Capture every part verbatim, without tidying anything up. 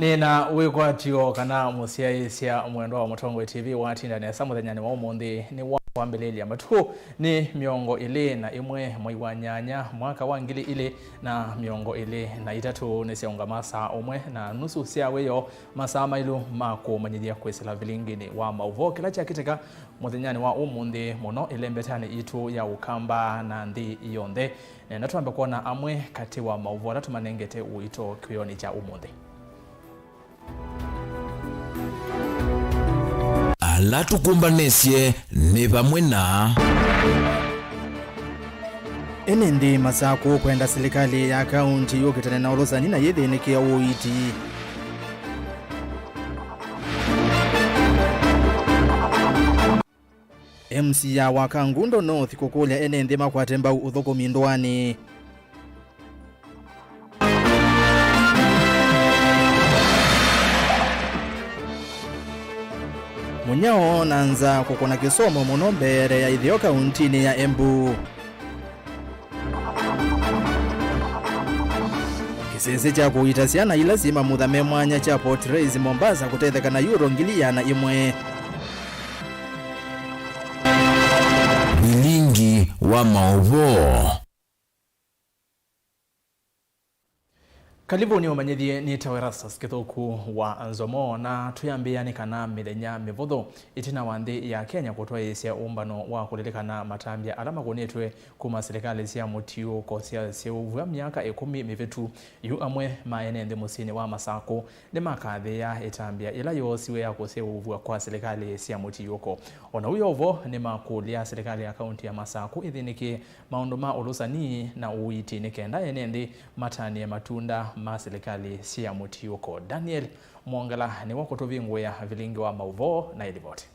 Nĩ na wĩkwatyo kana mũsyaĩĩsya mwendwa wa Mũtongoi T V watinda nesa mũthenyanĩ wa ũmũnthĩ nĩ wa kwambĩlĩlya. Matukũ nĩ mĩongo ĩlĩ na ĩmwe mwei wa nyanya mwaka wa ngili ilĩ na mĩongo ĩlĩ na itatũ. Nĩsyaũngama saa ũmwe na nusu sya wĩoo, masaa maĩlu ma kũmanyĩthya kwĩsĩla vilinginĩ wa maũvoo. Kĩla kyakĩtĩka mũthenyanĩ wa ũmũnthĩ mũno ĩlembetanĩ yitũ ya Ũkamba na nthĩ yonthe. Nenda twambe kwona amwe katĩ wa maũvoo ala tũmanengete ũito kĩwĩonĩ kya ũmũnthĩ. Ala tũkũmbanĩsye nĩ vamwe na. Ene nthĩ Masakũ kwenda silikalĩ ya kaunti yũkitane na ũlũsani na yĩthĩnĩkĩa ũiiti. M C A wa Kangundo North kũkũlya ene nthĩ makwate mbau ũthũkũmi ndũanĩ. Mũnyao na nza kũkũna kĩsomo mũno mbee ya itheo kauntinĩ ya Embu. Kĩsese kya kũita syana ila syĩ mamutha me mwanya kya Port Reitz Mombasa kũtetheka na euro ngili ĩana ĩmwe. Vilingi wa maũvoo. Kalivuni ũmanyĩthye nĩ ta Erastus Kĩthũku wa Nzomo, na twĩambĩĩa nĩ kana mĩthenya mĩvũthũ ĩtina wa nthĩ ya Kenya kũtwaĩĩsya ũmbano wa kũlilikana matambya ala makũnĩtwe kuma silikalĩ sya mũtiũũko syaseũvw'a myaka ĩkũmi mĩvĩtu, yu amwe ma ene nthĩ mũsyĩnĩ wa Masakũ nĩmakathĩĩa ĩtambya ĩla yoosiwe ya kũseũvw'a kwa silikalĩ sya mũtiũũko. O na ũu yo vo, nĩmakũlya silikalĩ ya kaunti ya Masakũ ĩthĩnĩkĩe maũndũ ma ũlũsani na ũiiti nĩ kenda ene nthĩ matanĩe matunda ma silikalĩ sya mũtiũũko. Daniel Mwongela nĩwe ũkũtũvingũĩa vilingi wa maũvoo na ĩlivoti.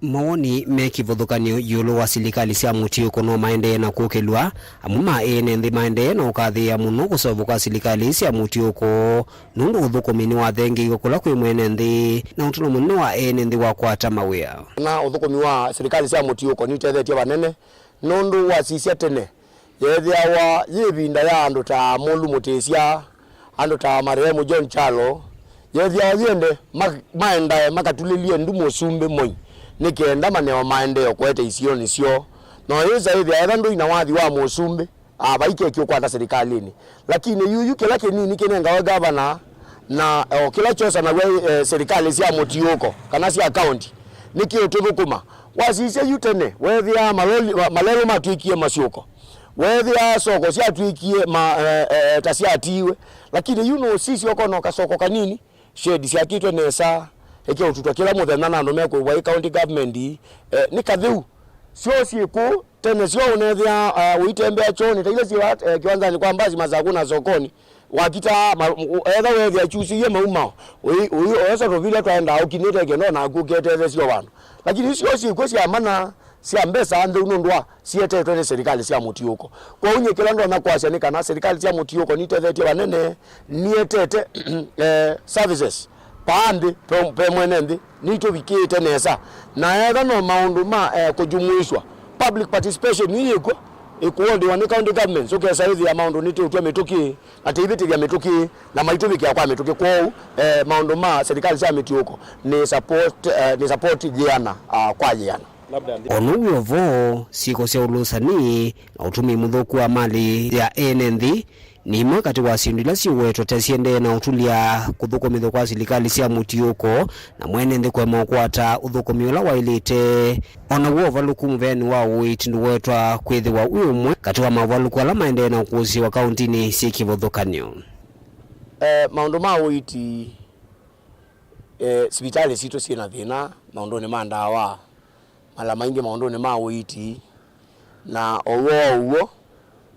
Mawoni me kĩvathũkany'o ĩũlũ wa silikalĩ sya mũtiũũko no maendee na kũkĩlw'a. Amwe ma ene nthĩ maendee na ũkathĩĩa mũno kũseũvw'a kwa silikalĩ sya mũtiũũko nũndũ ũthũkũmi nĩwathengeiwe kũla kwĩ mwene nthĩ na ũtalo mũnene wa ene nthĩ wa kwata mawĩa. Na ũthũkũmi wa silikalĩ sya mũtiũũko nĩitethetye vanene nũndũ wasisya tene yeethĩawa yĩ ĩvinda ya andũ ta Mũlu Mũtĩsya, andũ ta marehemu John Kyalo, yeethĩawa yĩende ma-, maendae makatulĩlye ndu mũsumbĩ Moi nĩ kenda maneo maendee kũete isionĩ syoo. Na ũyĩsa ĩthĩa etha ndũi na wathi wa mũsumbĩ, a, vaikeki ũkwata silikalĩnĩ. Lakini yuyu kĩla kĩnini kĩnengawe gavana na, o, kĩla kyosanaw'a, e, silikalĩ sya mũtiũũko kana sya kaunti nĩkĩũtũthũkũma. Wasisya yu tene, weethĩaa maloli-, ma-, malelũ matw'ĩkie masyũko. Weethĩaa soko syatw'ĩkie ma-, e, e, ta syatiiwe. Lakini yu nũsisya ũkona kasoko kanini, shedi syakĩtwe nesa, ĩkeũtutwa kĩla mũthenya na andũ mekũĩvwa ĩ county government, e, nĩ katheu. Syoo syĩ kũu, tene syoo ũneethĩaa, e, ũitembea kyoonĩ, ta ila syĩ, e, kĩwanzanĩ kwa mbasi Masakũ na sokoni. Wakitaa, ma-, u-, etha weethĩa kyusĩie maumao, ũi-, ũi-, oesa tũvila twaendaa ũkinĩte kĩndo naku ũketetheesya o vandũ. Lakini isu syoo syĩkw'o sya mana sya mbesa ntheu nũndũ wa sietetwe nĩ silikalĩ sya mũtiũũko. Kwoou nyie kĩla ndonya kwasya nĩ kana silikalĩ sya mũtiũũko nitethetye vanene, nietete, eh, services paa nthĩ, pe, pe mwene nthĩ, nitũvikĩĩte nesa. Na etha no maũndũ ma, eh, kũjumuishwa, public participation ii yĩkw'o, ĩkũoldiwa nĩ county governments, ũkesa ĩthĩa maũndũ nĩtũtw'a mĩtũkĩ, na tĩivĩtĩthya mĩtũkĩ, na maitũvikĩa kwa mĩtũkĩ. Kwoou, eh, maũndũ ma silikalĩ sya mĩtiũũko nĩ support, eh, nĩ support yĩana, ah, kwa yĩana. O na wĩ o vo, syĩko sya ũlũsani na ũtũmĩi mũthũku wa malĩ ya ene nthĩ nĩ imwe katĩ wa syĩndũ ila syĩwetwa ta syendee na ũtulya kũthũkũmĩthw'a kwa silikalĩ sya mũtiũũko na mwene nthĩ kũema ũkwata ũthũkũmi ũla waĩlĩte. O naw'o ũvalũku mũveanĩ wa ũiiti ndũwetwa kwĩthĩwa wĩ ũmwe katĩ wa maũvalũku ala maendee na ũkũsĩĩwa kauntinĩ syĩ kĩvathũkany'o. Eh, maũndũ ma ũiiti, eh, sivitalĩ sitũ syĩ na thĩna maũndũnĩ ma ndawa, mala maingĩ maũndũnĩ ma ũiiti, na o w'o o w'o,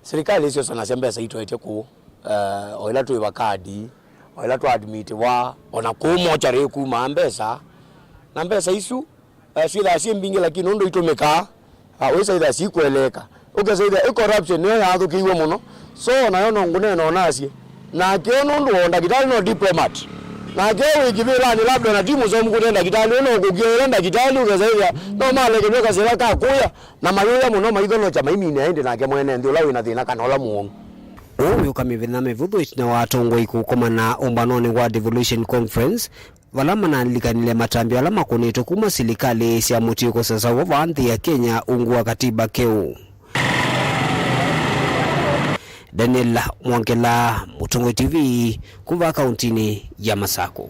silikalĩ ĩsyosanasya mbesa itwaĩtye kũũ, eh, o ĩla twĩva kadi, o ĩla twaadmitĩwa, o na kũũ mokyarĩ ĩkumaa mbesa, na mbesa isu, eh, syĩthaa syĩ mbingĩ, lakini ũndũ itũmĩkaa, ah, ũisaitha sikweleka. Ũkesaitha ĩ corruption nĩyo yaathũkĩiwe mũno. So, nayo no ngũneena o nasye. Nake ũũ nũndũ o ndakĩtalĩ no diplomat. Nake wĩ kĩvĩlanĩ labda na ti mũsomu kũte ndakĩtalĩ, ũno ũkũkĩela ndakĩtalĩ ũkesaitha no malekelw'e kasĩla ka kũya, na mayũya mũno maithonokya maiminĩa ĩndĩ nake mwene nthĩ ũla wĩ na thĩna kana ũla mũwau. Ũũ wĩũka mĩthenya mĩvũthũ ĩtina wa atongoi kũkomana ũmbanonĩ wa Devolution Conference, vala manalikanile matambya ala makũnĩtwe kuma silikalĩ sya mũtiũko sasau vaa nthĩ ya Kenya ungu wa katiba keũ. Daniel Mwongela, Mũtongoi T V, kuma kauntinĩ ya Masakũ.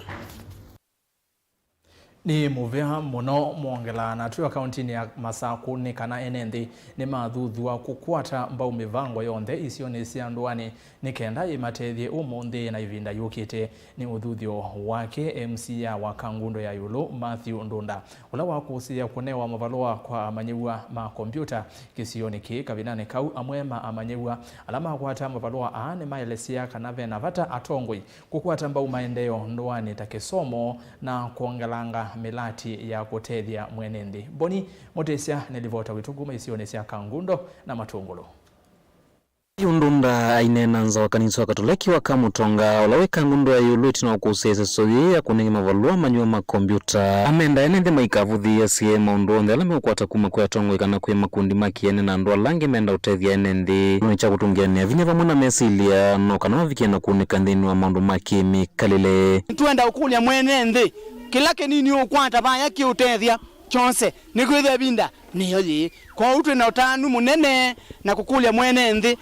Nĩ mũvea mũno Mwongela, na twĩ o kauntinĩ ya Masakũ nĩ kana ene nthĩ nĩmathuthw'a kũkwata mbau mĩvango yonthe isionĩ sya ndũanĩ nĩ kenda ĩmatethye ũmũnthĩ na ĩvinda yũkĩte. Nĩ ũthuthyo wake M C A wa Kangundo ya ĩũlũ, Matthew Ndunda, ũla wakũsĩĩa kũnewa mavalũa kwa amanyĩw'a ma kombyũta kĩsionĩ kĩĩ. Kavindanĩ kau, amwe ma amanyĩw'a ala makwata mavalũa aa nĩmaelesya kana ve na vata atongoi kũkwata mbau maendeeo ndũanĩ ta kĩsomo na kwongelanga mĩlati ya kũtethya mwene nthĩ. Boni Mũtĩsya nĩ livota witũ kuma isionĩ sya Kangundo na Matũngũlũ. Yu Ndunda aineena nza wa kanisa wa Katoleki wa Kamũtonga, ũla wĩ Kangundo ya ĩũlũ, ĩtina wa kũsĩĩa ĩseso yĩĩ ya kũnenge mavalũa amanyĩw'a ma kombyũta. Amenda ene nthĩ maikavũthĩĩasye maũndũ onthe ala meũkwata kuma kwĩ atongoi kana kwĩ makundi ma kĩene na andũ ala angĩ menda ũtethya ene nthĩ. Nĩ kya kũtũngĩanĩa vinya vamwe na mesilya, no kana mavikie na kũnĩka nthĩnĩ wa maũndũ ma kĩmĩkalĩle. Nĩtwenda ũkũlya mwene nthĩ kĩla kĩnini ũkwata vaya kĩũtethya kyonse, nĩkwĩthĩa ĩvinda nĩyo yĩĩ. Kwoou twĩ na ũtanu mũnene na kũkũlya mwene nthĩ,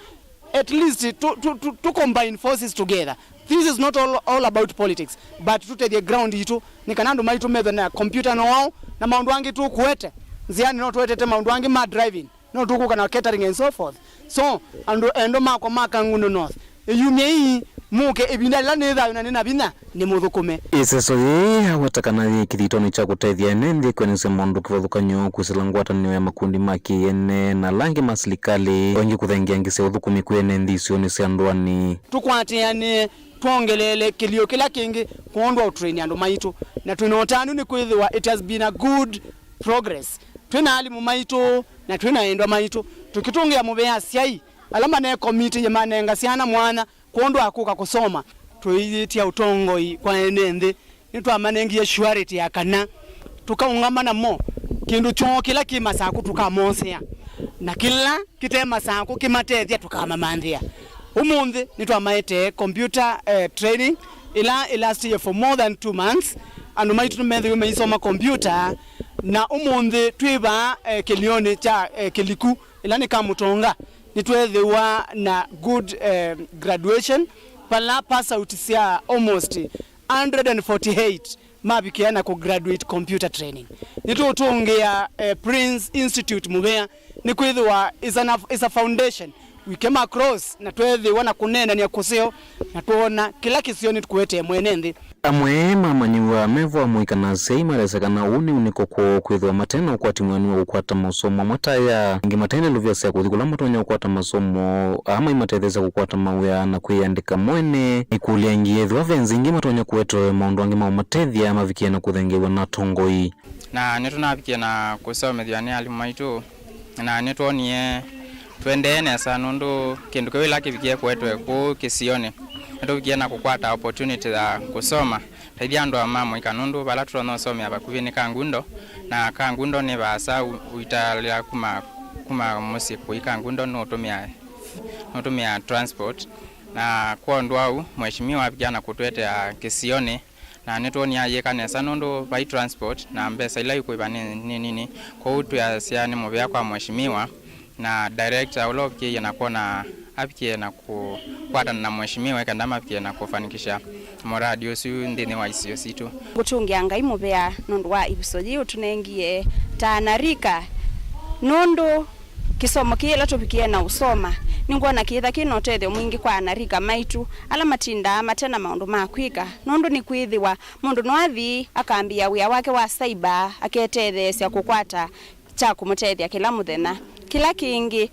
at least to, to, to, to combine forces together. This is not all, all about politics, but tũtethye ground itũ, nĩ kana andũ maitũ methwe na computer know-how na maũndũ angĩ tũkũete nzĩanĩ. No tũetete maũndũ angĩ ma driving, no tũkũka na catering and so forth. So andũ endwa makwa ma Kangundo North, ĩyumya ii mũke ĩvinda yĩla nĩ thayũ na nĩ na vinya, nĩ mũthũkũme. Ĩseso yĩĩ yaweta kana yĩ kĩthitonĩ kya kũtethya ene nthĩ kwĩanĩsya maũndũ kĩvathũkany'o, kwĩsĩla ngwatanĩo ya makundi ma kĩ-ene na ala angĩ ma silikalĩ, o ĩngĩ kũthengeangĩsya ũthũkũmi kwĩ ene nthĩ isionĩ sya ndũanĩ. Tũkwatĩanĩe twongeleele kĩlio kĩla kĩngĩ kwondũ wa ũtrain andũ maitũ, na twĩ na ũtanu nĩ kwĩthĩwa it has been a good progress. Twĩ na alimũ maitũ na twĩ na endwa maitũ, tũkĩtũngĩa mũvea asyai ala manekomitiie manenga syana mwanya kwondũ wa kũka kũsoma. Tũiĩtya ũtongoi kwa ene nthĩ, nĩtwamanengie surety ya kana tũkaũngama namo, kĩndũ kyoo kĩla kĩ Masakũ tũkamosea, na kĩla kĩte Masakũ kĩmatethya tũkamamanthĩa. Ũmũnthĩ nĩtwamaetee computer, eh, training ĩla ĩlastie for more than two months. Andũ maitũ nĩmethĩwe maisoma computer, na ũmũnthĩ twĩ vaa, eh, kĩlionĩ kya, eh, kĩliku ĩla nĩ Kamũtonga, nĩtweethĩwa na good, eh, graduation, vala pass out sya almost hundred and forty-eight mavikĩa na kũ graduate computer training. Nĩtũũtũngĩa, eh, Prince Institute mũvea, nĩkwĩthĩwa is an, is a foundation. We came across na tweethĩwa na kũneenany'a kũseo, na twoona kĩla kĩseo nĩtũkũetee mwene nthĩ. Amwe ma amanyĩw'a me vo amũika na asyai malesya kana ũu nĩ ũnĩko kwoo kwĩthĩwa mate na ũkwati mwĩanu wa kũkwata masomo amwe ta aya. Angĩ mate na ilovia sya kũthi kũla matonya kũkwata masomo aa maimatetheesya kũkwata mawĩa na kwĩyandĩka mwene. Nĩkũlya ĩngĩ ethĩwa ve nzĩa ingĩ matonya kũetwe maũndũ angĩ ma ũmatethya mavikie na kũthengeew'a na atongoi. Na nĩtũnavikie na kũsomethw'a nĩ alimũ maitũ, na nĩtwonie tũendee nesa, nũndũ kĩndũ kĩu ĩla kĩvikie kũetwe kũu kĩsionĩ, nĩtũvikie na kũkwata opportunity ya kũsoma. Taithya andũ ma mũika, nũndũ vala tũtonya ũsomea vakuvĩ nĩ Kangundo, na Kangundo nĩ vaasa ũ-, ũitalĩa kuma, kuma mũsyĩ kũi Kangundo nũũtũmĩa, nũũtũmĩa transport. Na kwondũ wa ũu, mheshimiwa avikia na kũtũetea kĩsionĩ, na nĩtwonie ayĩka nesa nũndũ vai transport na mbesa ila ikũĩva nĩ, nĩ nini. Kwoou twĩasya nĩ mũvea kwa mheshimiwa na director ũla ũvikĩie na kwona avikie na kũkwatana na mheshimiwa kenda mavikie na kũfanikisha mũradi ũsu nthĩnĩ wa isio sitũ. Ngũtũngĩa Ngai mũvea nũndũ wa ĩvuso yĩĩ ũtũnengie ta anarika, nũndũ kĩsomo kĩĩ ĩla tũvikie na ũsoma, nĩngwona kĩĩtha kĩ na ũtethyo mwingĩ kwa anarika maitũ ala matindaa mate na maũndũ ma kwĩka, nũndũ nĩkwĩthĩwa mũndũ no athi akambĩĩa wĩa wake wa saiba, aketetheesya kũkwata kya kũmũtethya kĩla mũthenya. Kĩla kĩngĩ,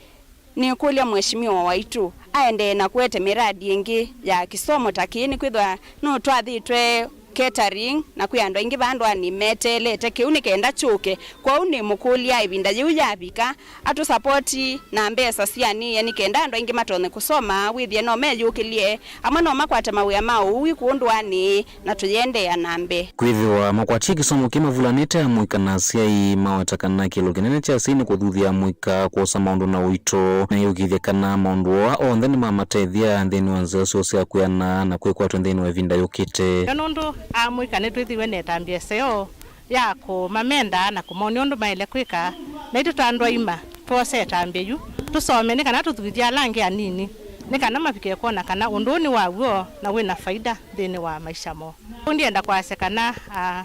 nĩkũlya mheshimiwa waitũ aendee na kũete mĩradi ĩngĩ ya kĩsomo ta kĩĩ, nĩkwĩthĩwa nũtwathĩtwe catering, na kwĩ andũ aingĩ vaa ndũanĩ meteelete kĩu nĩ kenda kyũke. Kwoou nĩmũkũlya ĩvinda yĩu yavika, atũsapoti na mbesa sianĩe nĩ kenda andũ aingĩ matonye kũsoma, wĩthĩe no meyũkĩlye, amwe no makwate mawĩa ma ũui kũũ ndũanĩ, na tũyĩendeea na mbee. Kwĩthĩwa makwatie kĩsomo kĩmavulanĩte, amũika na asyai maweta kana kĩĩlo kĩnene kya asyai nĩ kũthuthya amũika kwosa maũndũ na ũito, na yĩũkĩĩthya kana maũndũ aa onthe nĩmamatethya nthĩnĩ wa nzĩa syoo sya kwĩana na kwĩkwatw'a nthĩnĩ wa ĩvinda yũkĩte. Yo nũndũ amũika nĩtwĩthĩiwe na ĩtambya ĩseo ya kũmamenda na kũmonia ũndũ maĩle kwĩka, naitũ ta andũ aima twose ĩtambya yu tũsome nĩ kana tũthukĩthye ala angĩ anini, nĩ kana mavike kwona kana ũndũ ũũ nĩ wa w'o na wĩ na faida nthĩnĩ wa maisha moo. Ũu ndienda kwasya kana, a,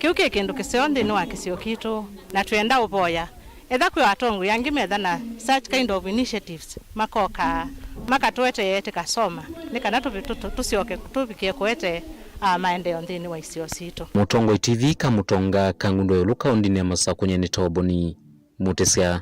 kĩu kĩ kĩndũ kĩseo nthĩnĩ wa kĩsio kitũ, na twĩenda ũvoya, etha kwĩ atongoi angĩ metha na such kind of initiatives, makoka makatũetee tũkasoma, nĩ kana tũvi-, tũ-, tũ-, tũsyoke tũvike kũete, a, maendeeo nthĩnĩ wa isio sitũ. Mũtongoi T V, Kamũtonga, Kangundo ya ĩũlũ kaũndĩnĩ ya Masakũ, nyie nĩ Toboni Mũtĩsya.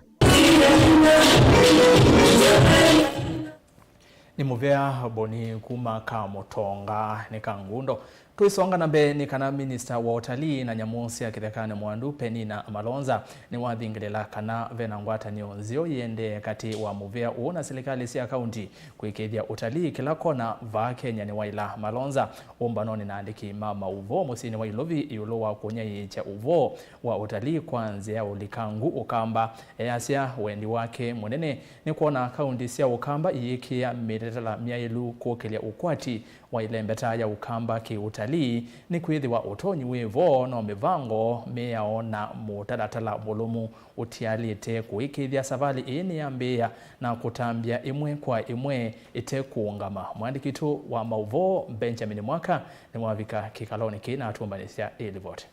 Nĩ mũvea Boni kuma Kamũtonga nĩ Kangundo. Tũisonga na mbee nĩ kana minista wa ũtalii na nyamũ sya kĩthekanĩ Mwandu Penina Malonza nĩwathingĩlĩla kana ve na ngwatanĩo nzeo yĩendee katĩ wa mũvea ũũ na silikalĩ sya kaunti kũĩkĩĩthya ũtalii kĩla kona vaa Kenya nĩwaĩla. Malonza ũmbanonĩ na andĩki ma maũvoo mũsyĩnĩ wa Ilovi ĩũlũ wa kũnyaĩĩkya ũvoo wa ũtalii kwa nzĩa ya ũlikangu Ũkamba, easya wendi wake mũnene nĩ kwona kaunti sya Ũkamba iyĩkĩĩa mĩtalatala myaĩlu kũkĩlya ũkwati wa ĩlembeta ya Ũkamba kĩ-ũtalii, nĩkwĩthĩwa ũtonyi wĩ vo, no mĩvango, mĩao na mũtalatala mũlũmu ũtialĩte kũĩkĩĩthya savalĩ ĩĩ nĩyambĩĩa na kũtambya ĩmwe kwa ĩmwe ĩte kũũngama. Mũandĩki witũ wa maũvoo Benjamin Mwaka nĩwavika kĩkalonĩ kĩĩ na atũmbanĩsya ĩ livoti.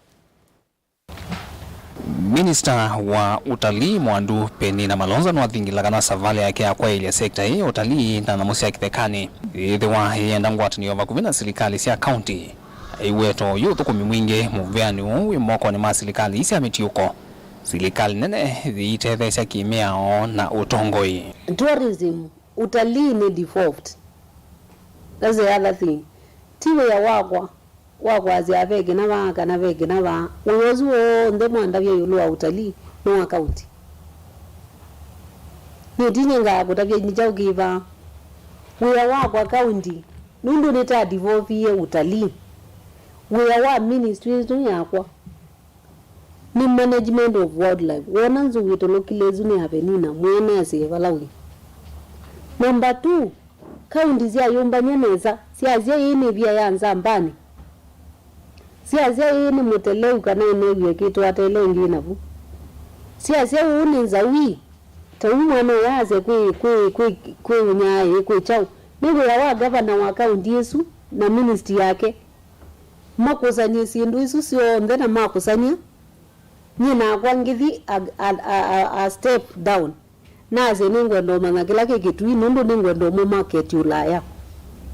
Minista wa ũtalii Mwandu Penina Malonza nĩwathingĩla kana savalĩ yake ya kwaĩlya sekta ĩĩ ya ũtalii na nyamũ sya kĩthekanĩ yĩthĩwa yĩenda ngwatanĩo vakuvĩ na silikalĩ sya kaunti. Aiweta oyu ũthũkũmi mwingĩ mũveanĩ ũũ wĩ mokonĩ ma silikalĩ ii sya mĩtiũko, silikalĩ nene yĩitetheesya kĩ-mĩao na ũtongoi. Tourism, utalii nĩ devolved. That's the other thing. Ti wĩa wakwa wa kwasya ve kĩna vaa kana ve kĩna vaa. Wĩa ũsu w'onthe mwandavya ĩũlũ wa utalii nĩ wa kaunti. Nyie ti nyie ngaa kũtavya nĩ kyaũ kĩ vaa. Wĩa wakwa kaunti, nũndũ nĩta devolvie utalii. Wĩa wa ministry ĩsu yakwa nĩ management of wildlife. Wona nzou ĩtolokile ĩsu nĩ ya Penina, mwĩe nesĩe vala wĩ. Number two, kaunti syayũmbany'a nesa, syasya ĩĩ nĩ ĩvia ya Nzambanĩ. Syasya ĩĩ nĩ mũteleu kana ĩnewie kĩtũ atele ĩngĩ navu. Syasya ũũ nĩ nzaui, ta ũu mwana ũyũ asya kwĩ, kwĩ, kwĩ, kwĩ ũnyaa ĩĩ kwĩ kyaũ. Nĩ wĩa wa ngavana wa kaunti ĩsu na ministry yake makũsany'e syĩndũ isu syonthe, na makũsany'a, nyie nakwa ngĩthi a, a, a, a, a step down, nasye nĩngwenda ũmanya kĩla kĩ Kĩtui, nũndũ nĩngwenda ũmũ market Ulaya,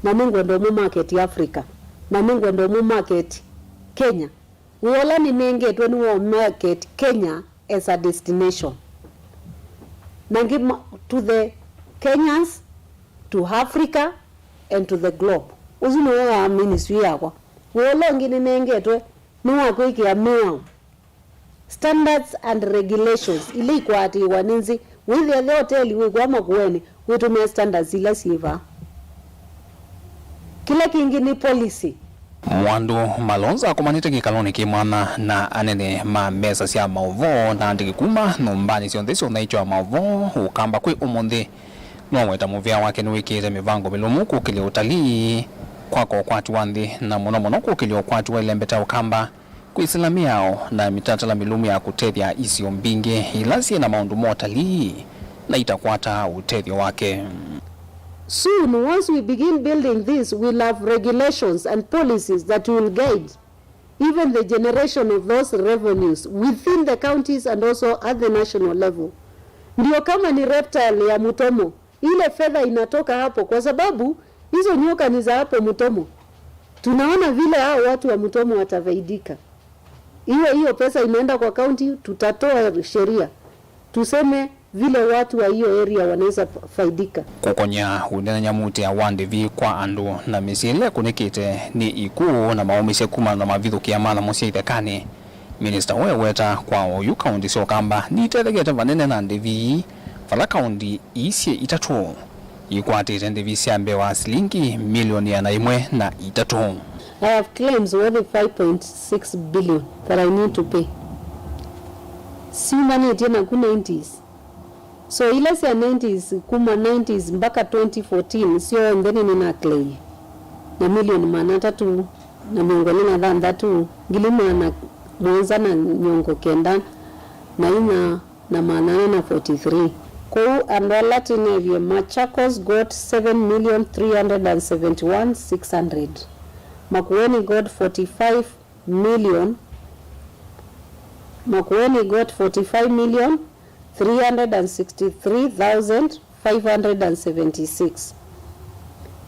na nĩngwenda ũmũ market Africa, na nĩngwenda ũmũ market Kenya. Wĩa ũla nĩnengetwe nĩ wa market Kenya as a destination, na ngĩ ma-, to the Kenyans, to Africa and to the globe. Ũsu nĩwe wa ministry yakwa. Wĩa ũla ũngĩ nĩnengetwe nĩ wa kwĩkĩa mĩao, standards and regulations ila ikũatĩĩwa nĩ nzĩ. Wĩthĩa the hoteli wĩkũa Makueni, wĩtũmĩa standards ila syĩ vaa. Kĩla kĩngĩ nĩ policy. Mwandu Malonza akomanĩte kĩkalonĩ kĩ mwanya na anene ma mesa sya maũvoo na andĩki kuma nyũmbanĩ syonthe sya ũthaityo wa maũvoo Ũkamba kwĩ ũmũnthĩ. Nĩwaweta mũvea wake nĩwĩkĩĩte mĩvango mĩlũmu kũkĩlya ũtalii, kwaka ũkwati wa nthĩ, na mũno mũno kũkĩlya ũkwati wa ĩlembeta Ũkamba, kwĩsĩla mĩao na mĩtalatala mĩlũmu ya kũtethya isio mbingĩ ila syĩ na maũndũ ma ũtalii na itakwataa ũtethyo wake. Soon, once we begin building this, we'll have regulations and policies that will guide even the generation of those revenues within the counties and also at the national level. Ndio kama ni reptile ya mtomo, ile fedha inatoka hapo, kwa sababu hizo nyoka ni za hapo mtomo. Tunaona vile hao watu wa mtomo watafaidika. Iwe hiyo pesa inaenda kwa county, tutatoa sheria. Tuseme vile watu wa hiyo area wanaweza fa-, faidika. Kũkony'a ũneenany'a mũtĩa wa ndĩvi kwa andũ na mĩsyĩ ĩla ĩkũnĩkĩte nĩ ikuũ na maũmĩsye kumana na mavithũkĩa ma nyamũ sya ithekanĩ, minista ũũ eweta kwa oyu kaũntĩ sya Ũkamba nitethekete vanene na ndĩvi vala kaũntĩ ii syĩ itatũ ikwatĩte ndĩvi sya mbee wa silingi milioni ĩana ĩmwe na itatũ. I have claims worth five point six billion that I need to pay. Siumanĩtye naku nineties. So ila sya nineties, kuma nineties mpaka twenty fourteen, syonthe nĩnĩnaclaim na milioni maana atatũ na mĩongo ĩlĩ na thanthatũ, ngili maana mũonza na mĩongo kenda na inya na maana ana na forty three. Kwoou andũ ala tũneevye, Machakos got seven million three hundred and seventy one six hundred, Makueni got forty five million, Makueni got forty five million three hundred and sixty three thousand five hundred and seventy six,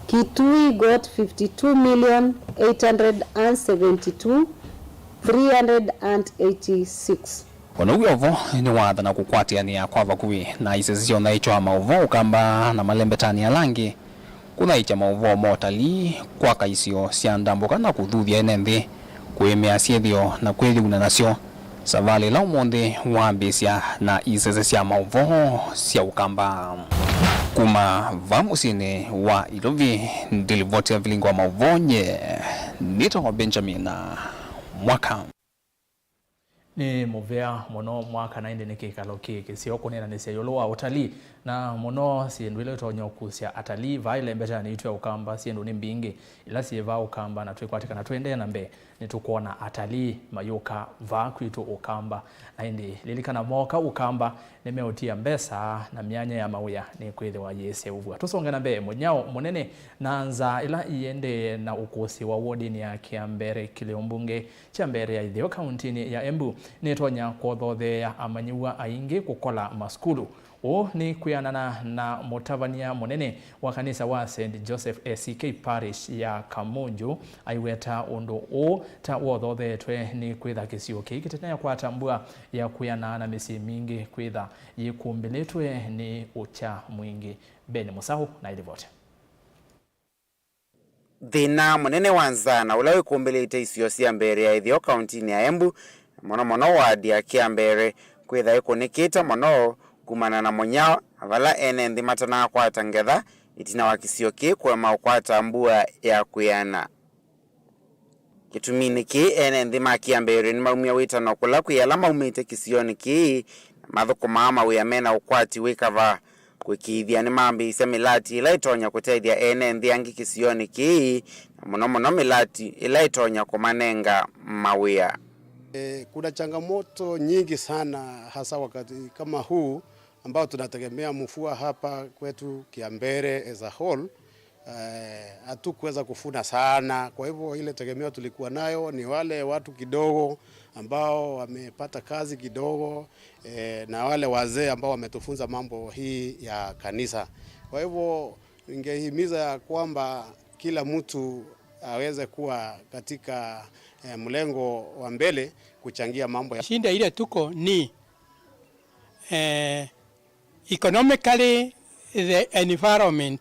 Kitui got fifty two million eight hundred and seventy two three hundred and eighty six. O na wĩ o vo, nĩwaathana kũkwatĩanĩa kwa vakuvĩ na isese sya ũthaĩkyo wa maũvoo Ũkamba na malembetanĩ ala angĩ kũthaĩkya maũvoo ma ũtalii, kwaka isio sya ndambũka na kũthuthya ene nthĩ kũĩmĩa syĩthĩo na kwĩyumya nasyo. Savalĩ ĩla ũmũnthĩ wambĩĩsya na isese sya maũvoo sya Ũkamba. Kuma vaa mũsyĩnĩ wa Ilovi, ndilivoti ya vilingi wa maũvoo nye nĩtawa Benjamin Mwaka. Nĩ mũvea mũno Mwaka, na ĩndĩ nĩ kĩkalo kĩ kĩseo kũneenanĩsya ĩũlũ wa ũtalii, na mũno syĩndũ ila itonya ũkusya atalii. Vaa ĩlembetanĩ yitũ ya Ũkamba, syĩndũ nĩ mbingĩ ila syĩ vaa Ũkamba, na twĩkwatĩ kana tũendee na mbee, nĩtũkwona atalii mayũka vaa kwitũ Ũkamba. Na ĩndĩ lilikana, mooka Ũkamba, nĩmeũtia mbesa na myanya ya mawĩa nĩkwĩthĩwa yĩseũvw'a. Tũsonge na mbee, mũnyao mũnene na nzaa ĩla iendee na ũkũsĩ wa wodinĩ ya Kĩambere, kĩlĩo mbunge kya mbee ya ĩtheo kauntinĩ ya Embu nĩtonya kũthotheea amanyĩw'a aingĩ kũkola masukulu. Ũũ nĩ kwĩanana na mũtavany'a mũnene wa kanisa wa Saint Joseph A C K Parish ya Kamunju aiweta ũndũ ũũ ta wothotheetwe nĩ kwĩtha kĩsio kĩĩ kĩteneekwata mbua ya kwĩanana na mĩsyĩ mingĩ kwĩtha yĩkumbĩlĩtwe nĩ ũkya mwingĩ. Ben Mũsaũ na ĩlivoti. Thĩna mũnene wa nzaa na ũla wĩkumbĩlĩte isio sya mbee ya ĩtheo kauntinĩ ya Embu, mũno mũno wadi ya Kĩambere, kwĩtha ĩkũnĩkĩte mũno kumana na mũnyao, vala ene nthĩ matanakwata ngetha ĩtina wa kĩsio kĩĩ kũema ũkwata mbua ya kwĩana. Kĩtuminĩ kĩĩ, ene nthĩ ma Kĩambere nĩmaumya wĩtano kũla kwĩ ala maumĩte kĩsionĩ kĩĩ na mathũkũmaa mawĩa mena ũkwati wĩ kavaa. Kũĩkĩĩthya nĩmambĩĩsya mĩlati ĩla ĩtonya kũtethya ene nthĩ angĩ kĩsionĩ kĩĩ, na mũno mũno mĩlati ĩla ĩtonya kũmanenga mawĩa. E, kuna changamoto nyingi sana, hasa wakati kama huu ambao tunategemea mvua hapa kwetu Kiambere as a whole, eh, hatukuweza kuvuna sana. Kwa hivyo ile tegemeo tulikuwa nayo ni wale watu kidogo ambao wamepata kazi kidogo, eh, na wale wazee ambao wametufunza mambo hii ya kanisa. Kwa hivyo ningehimiza ya kwamba kila mtu aweze kuwa katika, eh, mlengo wa mbele kuchangia mambo ya Shida ile tuko ni, eh, economically the environment.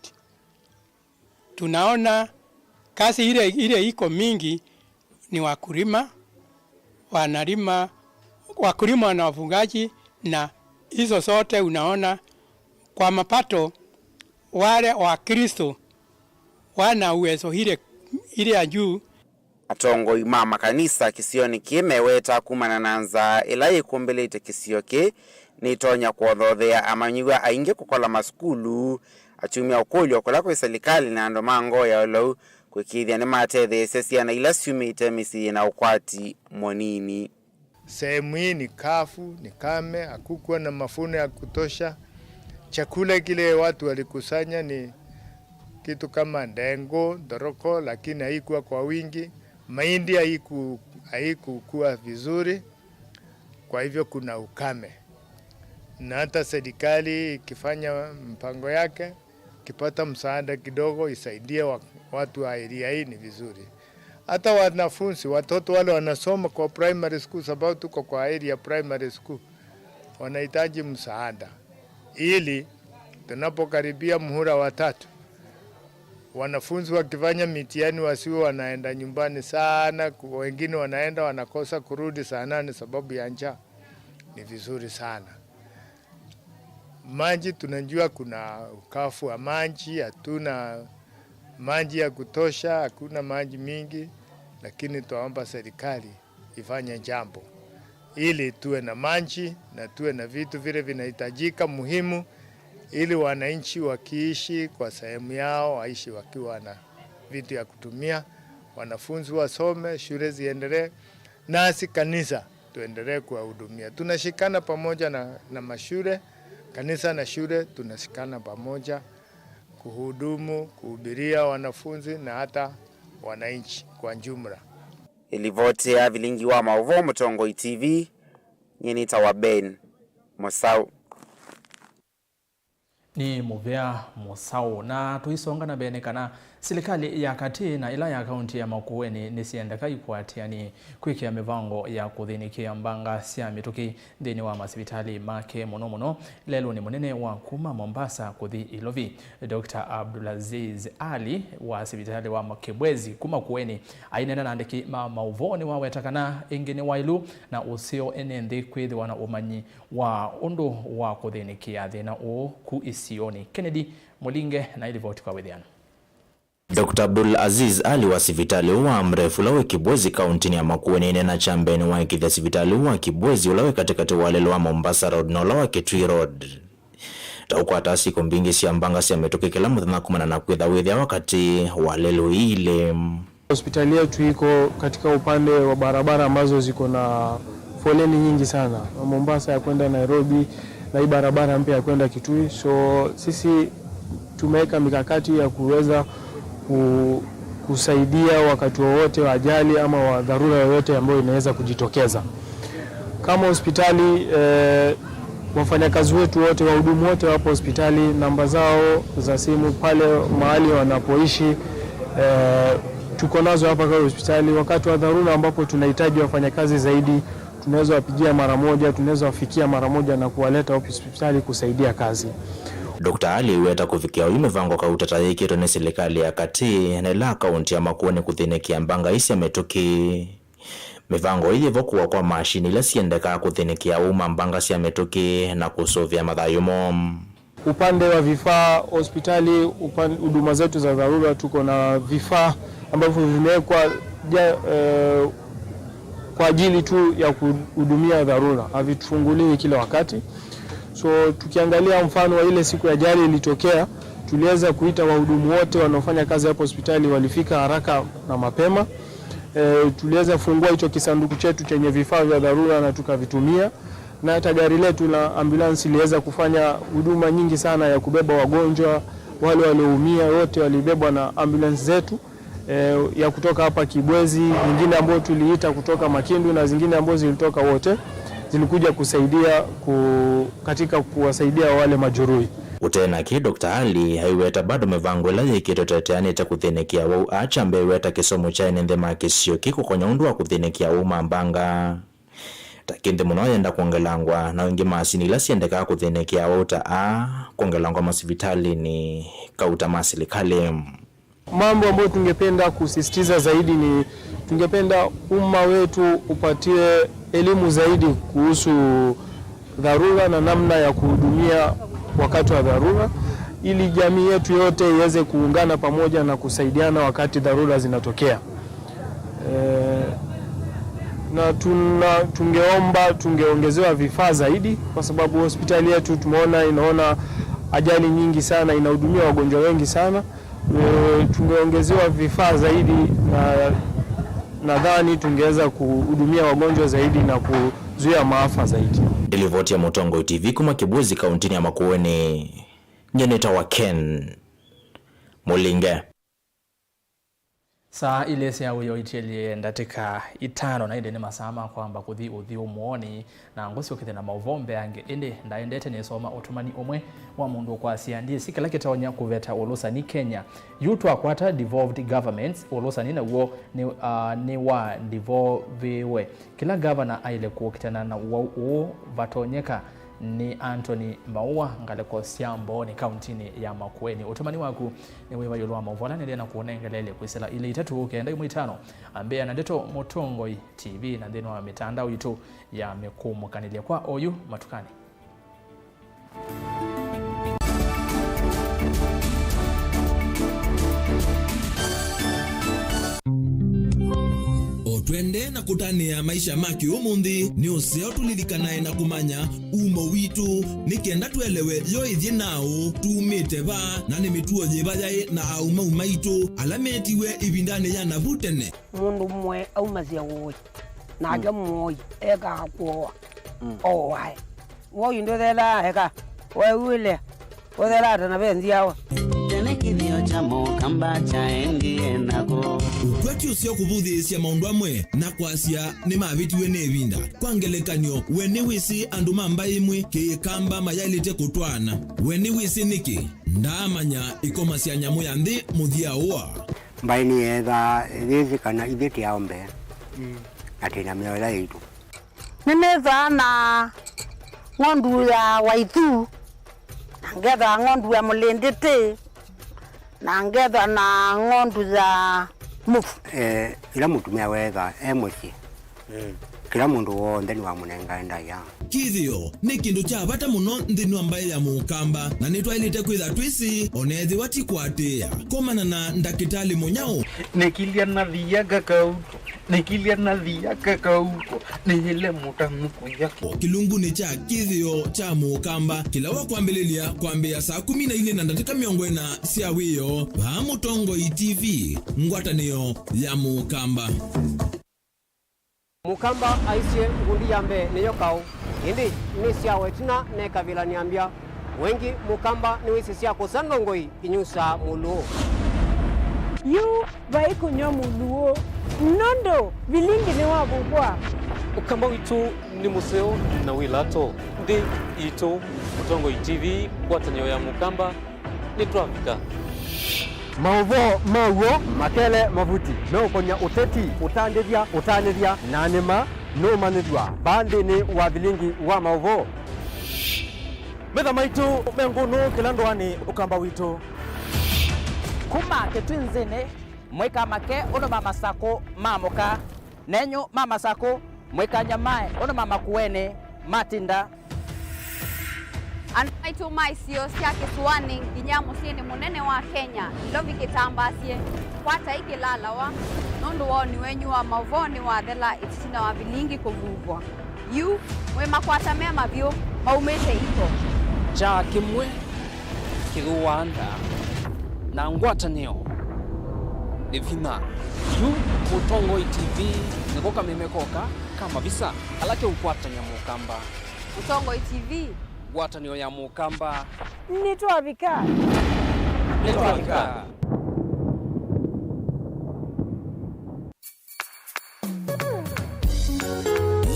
Tunaona kazi ile, ile iko mingi ni wakulima, wanalima, wakulima na wafugaji, na hizo zote unaona kwa mapato wale Wakristo wana uwezo ile, ile ya juu. Atongoi ma makanisa kĩsionĩ kĩĩ mewetaa kumana na nzaa ĩla yĩkumbĩlĩte kĩsio kĩĩ nĩtonya kũothothea amanyĩw'a aingĩ kũkola masukulu, akyumya ũkũlyo kũla kwĩ silikalĩ na andũ ma ngoo ya ũlau kũĩkĩĩthya nĩmatetheesya syana ila syumĩte mĩsyĩ yĩna ũkwati mũnini. Sehemu hii ni kavu, ni kame, hakukuwa na mavuno ya kutosha. Chakula kile watu walikusanya ni kitu kama ndengu, thoroko, lakini haikuwa kwa wingi. Mahindi haiku, haikukua vizuri, kwa hivyo kuna ukame. Na hata serikali ikifanya mpango yake, ikipata msaada kidogo isaidie wa, watu wa area hii ni vizuri. Hata wanafunzi, watoto wale wanasoma kwa primary school, sababu tuko kwa area primary school, wanahitaji msaada. ili tunapokaribia muhula wa tatu, wanafunzi wakifanya mitihani wasiwe wanaenda nyumbani sana, ku-, wengine wanaenda wanakosa kurudi saa nane sababu ya njaa. Ni vizuri sana. Maji tunajua kuna ukavu wa maji, hatuna maji ya kutosha, hakuna maji mingi, lakini twaomba serikali ifanye jambo ili tuwe na maji na tuwe na vitu vile vinahitajika muhimu, ili wananchi wakiishi kwa sehemu yao, waishi wakiwa na vitu ya kutumia, wanafunzi wasome, shule ziendelee, nasi kanisa tuendelee kuwahudumia. Tunashikana pamoja na, na mashule, kanisa na shule, tunashikana pamoja kuhudumu, kuhubiria wanafunzi na hata wananchi kwa jumla. Ĩlivoti ya vilingi wa maũvoo Mũtongoi T V, nyie nĩtawa Ben Mũsaũ. Nĩ mũvea Mũsaũ. Na tũisonga na mbee, nĩ kana silikalĩ ya katĩ na ĩla ya kaunti ya Makueni nĩsyendeka ikwatĩanĩ kwĩkĩa mĩvango ya kũthĩnĩkĩa mbanga sya mĩtũkĩ nthĩnĩ wa masivitalĩ make, mũno mũno lelũnĩ mũnene wa kuma Mombasa kũthi Ilovi. Doctor Abdulaziz Ali wa sivitalĩ wa Kibwezi kuma Kueni aineena na andĩki ma maũvoo nĩwaweta kana ĩngĩ nĩ waĩlu na ũseo ene nthĩ kwĩthĩwa na ũmanyi wa ũndũ wa kũthĩnĩkĩa thĩna ũũ ku isionĩ. Kennedy Mũlinge na ĩlivoti kwa wĩthĩano. Doctor Abdul Aziz Ali wa sivitalĩ ũũ wa Amref ũla wĩ Kibwezi kauntinĩ ya Makueni aineena kyambeenĩ wa ĩkĩthya sivitalĩ ũũ wa Kibwezi ũla wĩ katĩkatĩ wa lelũ wa Mombasa Road na ũla wa Kitui Road ta ũkwataa syĩko mbingĩ sya mbanga sya mĩtũkĩ kĩla mũthenya kumana na kwĩtha wĩthĩawa katĩ wa lelũ ii ilĩ. Hospitali yetu iko katika upande wa barabara ambazo ziko na foleni nyingi sana, Mombasa ya kwenda Nairobi na hii barabara mpya ya kwenda Kitui. So sisi tumeweka mikakati ya kuweza ku-, kusaidia wakati wowote wa ajali ama wa dharura yoyote ambayo inaweza kujitokeza. Kama hospitali, eh, wafanyakazi wetu wote, wahudumu wote wapo hospitali, namba zao za simu pale mahali wanapoishi, eh, tuko nazo hapa kwa hospitali. Wakati wa dharura ambapo tunahitaji wafanyakazi zaidi, tunaweza wapigia mara moja, tunaweza wafikia mara moja na kuwaleta hospitali kusaidia kazi. Doctor Ali aiweta kũvikĩa oyu mĩvango kauta ta yĩkĩtwe nĩ silikalĩ ya katĩ na ĩla kaunti ya Makueni kũthĩnĩkĩa mbanga ii sya mĩtũkĩ. Mĩvango ĩĩ yĩvo kũwa kwa mashini ila siendekaa kũthĩnĩkĩa ũu ma mbanga sya mĩtũkĩ na kũsũvĩa mathayũ moo. Upande wa vifaa, hospitali, upan-, huduma zetu za dharura, tuko na vifaa ambavyo vimewekwa ja-, eh, kwa ajili tu ya kuhudumia dharura, havifunguliwi kila wakati. So tukiangalia mfano wa ile siku ya ajali ilitokea, tuliweza kuita wahudumu wote wanaofanya kazi hapo hospitali, walifika haraka na mapema. Eh, tuliweza fungua hicho kisanduku chetu chenye vifaa vya dharura na tukavitumia, na hata gari letu la ambulance liliweza kufanya huduma nyingi sana ya kubeba wagonjwa, wale walioumia wote walibebwa na ambulance zetu, eh, ya kutoka hapa Kibwezi, nyingine ambayo tuliita kutoka Makindu na zingine ambazo zilitoka wote, zilikuja kusaidia ku-, katika kuwasaidia wale majeruhi. Ũtee na kĩ, Doctor Ali aiweta bado mĩvango ĩla yĩkĩtwe teteanĩte kũthĩnĩkĩa wau, akyambĩweta kĩsomo kya ene nthĩ ma kĩsio kĩkũkonya ũndũ wa kũthĩnĩkĩa ũu ma mbanga. Ta kĩndĩ mũno yenda kwongelangwa na ĩngĩ masini ila siendekaa kũthĩnĩkĩa wau ta aa kwongelangwa masivitalĩnĩ kauta ma silikalĩ. Mambo ambayo tungependa kusisitiza zaidi ni tungependa umma wetu upatie elimu zaidi kuhusu dharura na namna ya kuhudumia wakati wa dharura, ili jamii yetu yote iweze kuungana pamoja na kusaidiana wakati dharura zinatokea. Eh, na tuna-, tungeomba tungeongezewa vifaa zaidi, kwa sababu hospitali yetu tumeona inaona ajali nyingi sana, inahudumia wagonjwa wengi sana. Eh, tungeongezewa vifaa zaidi na nadhani tungeweza kuhudumia wagonjwa zaidi na kuzuia maafa zaidi. Nĩ livoti ya Mũtongoi T V kuma Kibwezi, kauntinĩ ya Makueni, nyie nĩtawa Ken Mũlinge. Saa ilĩ sya wĩoo itielye ndatĩka itano, na ĩndĩ nĩ masaa ma kwamba kũthi ũthyũmũonĩ. Na ngũsyokethya na maũvoo mbeange, ĩndĩ ndaendete nĩsoma ũtũmani ũmwe wa mũndũ ũkwasya, ndyĩsĩ kĩla kĩtonya kũveta ũlũsani Kenya. Yu twakwata devolved governments, ũlũsani naw'o nĩ, ah, nĩ wa ndivovĩwe. Kĩla ngavana aĩle kũkitana na ũwau ũũ vatonyeka. Nĩ Anthony Maua, ngalĩko sya Mbooni, kauntinĩ ya Makueni. Ũtũmani waku nĩ wĩva ĩũlũ wa maũvoo ala nĩndĩ na kũũnengeleelya kwĩsĩla ilĩ itatũ kenda ĩmwe itano. Ambĩĩa na ndeto Mũtongoi T V na nthĩnĩ wa mĩtandao yitũ ya mĩkũmũkanĩlya kwa oyu matukanĩ. O twende na kũtanĩa maisha ma kĩũmũnthĩ, nĩ ũseo tũlilikanae na kũmanya umo witũ, nĩ kenda twelewe yo ĩthyĩ naũ, tumĩte va, na nĩ mĩtuo yĩva yaĩ na aumau maitũ ala metiwe ĩvindanĩ ya navu tene. Mũndũ ũmwe aumasya ũĩ, nake mũoi ekaa kũoa, ooae. Woi ndũthelaa eka, weew'ĩle, ũthelaa ta na ve nzyawa. Tene kĩthĩo kya Mũkamba kyaendie nako. Ũtw'a ti ũseo kũvũthĩĩsya maũndũ amwe na kwasya nĩmavĩtiwe nĩ ĩvinda. Kwa ngelekany'o, we nĩwĩsĩ andũ ma mbaĩ ĩmwe Kĩkamba mayaĩlĩte kũtwaana? We nĩwĩsĩ nĩkĩ? Ndaamanya ĩkoma sya nyamũ ya nthĩ mũthya ũa. Mbaĩ nĩyeethaa yĩsĩ kana ithyĩ tĩ ao mbee, na twĩ na mĩao ĩla yaitũ. Nĩnĩthaa na ng'ondu ya waithu, na ngethaa ng'ondu ya mũlĩndĩtĩ, na ngetha na ng'ondu ya mũvu. Eh, ĩla mũtumĩa weetha e mũsyĩ, kĩla mũndũ w'onthe nĩwamũnengae ndaĩa. Kĩthĩo nĩ kĩndũ kya vata mũno nthĩnĩ wa mbaĩ ya Mũkamba, na nĩtwaĩlĩte kwĩtha twĩsĩ, o na ethĩwa ti kũatĩĩa. Komana na ndakĩtalĩ mũnyaũ. Nĩkilya na thia kakauto. Nĩkilya na thia kakauko, nĩyĩle mũtanu kũya kĩ. Kĩlungunĩ kya kĩthĩo kya Mũkamba, kĩla wa kwambĩlĩlya kwambĩĩa saa kũmi na ilĩ na ndatĩka mĩongo ĩna sya wĩoo, vaa Mũtongoi T V, ngwatanĩo ya Mũkamba. Mũkamba aisye ngundi ya mbee nĩyo kaũ, ĩndĩ nĩsyawa ĩtina nekavĩla nĩambya. Wengĩ Mũkamba nĩwĩsĩ sya kũsa ndongoi inyusaa mũlũũ. Yu vai kũnyw'a mũlũũ, nũndũ vilingi nĩwavuvwa. Ũkamba witũ nĩ mũseo na wĩ lato. Nthĩ itũ, Mũtongoi T V, ngwatanĩo ya Mũkamba, nĩtwavika. Maũvoo ma w'o makele mavuti meũkony'a ũteti, ũtandĩthya, ũtanĩthya, na nĩma nũũmanyĩthw'a vaa nthĩnĩ wa vilingi wa maũvoo. Metha maitũ me ngũnũ kĩla ndũanĩ Ũkamba witũ. Kuma Kĩtwinzĩnĩ, mũikamake ũndũ ma Masakũ ma mũka, nenyu ma Masakũ, mũikanyamae ũndũ ma Makuenĩ matinda. Andũ maitũ ma isio sya kĩsũanĩ nginya mũsyĩnĩ mũnene wa Kenya, Nairobi kĩtambaasye, kwatai kĩlalawa, nũndũ woni wenyu wa maũvoo nĩwathela ĩtina wa vilingi kũvuvwa. Yu, mwĩ makwata me mavyũ, maumĩte iko. Kyaa kĩmwe kĩthũaa nda, na ngwatanĩo nĩ vinya. Yu, Mũtongoi T V nĩko kameme koka ka mavisa ala keũkwatany'a Mũkamba. Mũtongoi T V. Ngwatanĩo ya Mũkamba. Nĩtwavika. Nĩtwavika.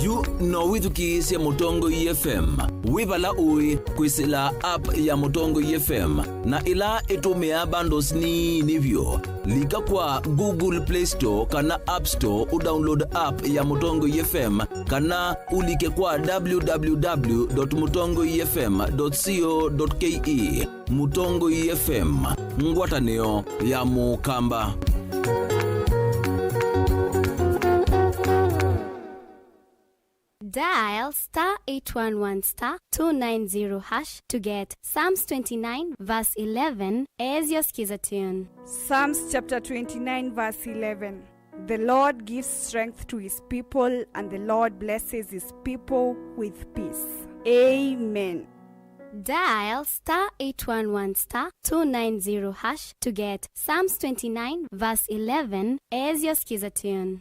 Yu no wĩthukĩĩsye Mũtongoi F M wĩ vala ũĩ kwĩsĩla app ya Mũtongoi F M, na ĩla ĩtũmĩaa bundles nini vyũ. Lika kwa Google Play Store kana App Store ũdownload app ya Mũtongoi F M, kana ũlike kwa w w w dot mũtongoi f m dot co dot k e. Mũtongoi F M, ngwatanĩo ya Mũkamba. Dial star eight one one star two nine zero hash to get Psalms twenty-nine verse eleven as your skiza tune. Psalms chapter twenty-nine verse eleven. The Lord gives strength to his people, and the Lord blesses his people with peace. Amen. Dial star eight one one star two nine zero hash to get Psalms twenty-nine verse eleven as your skiza tune.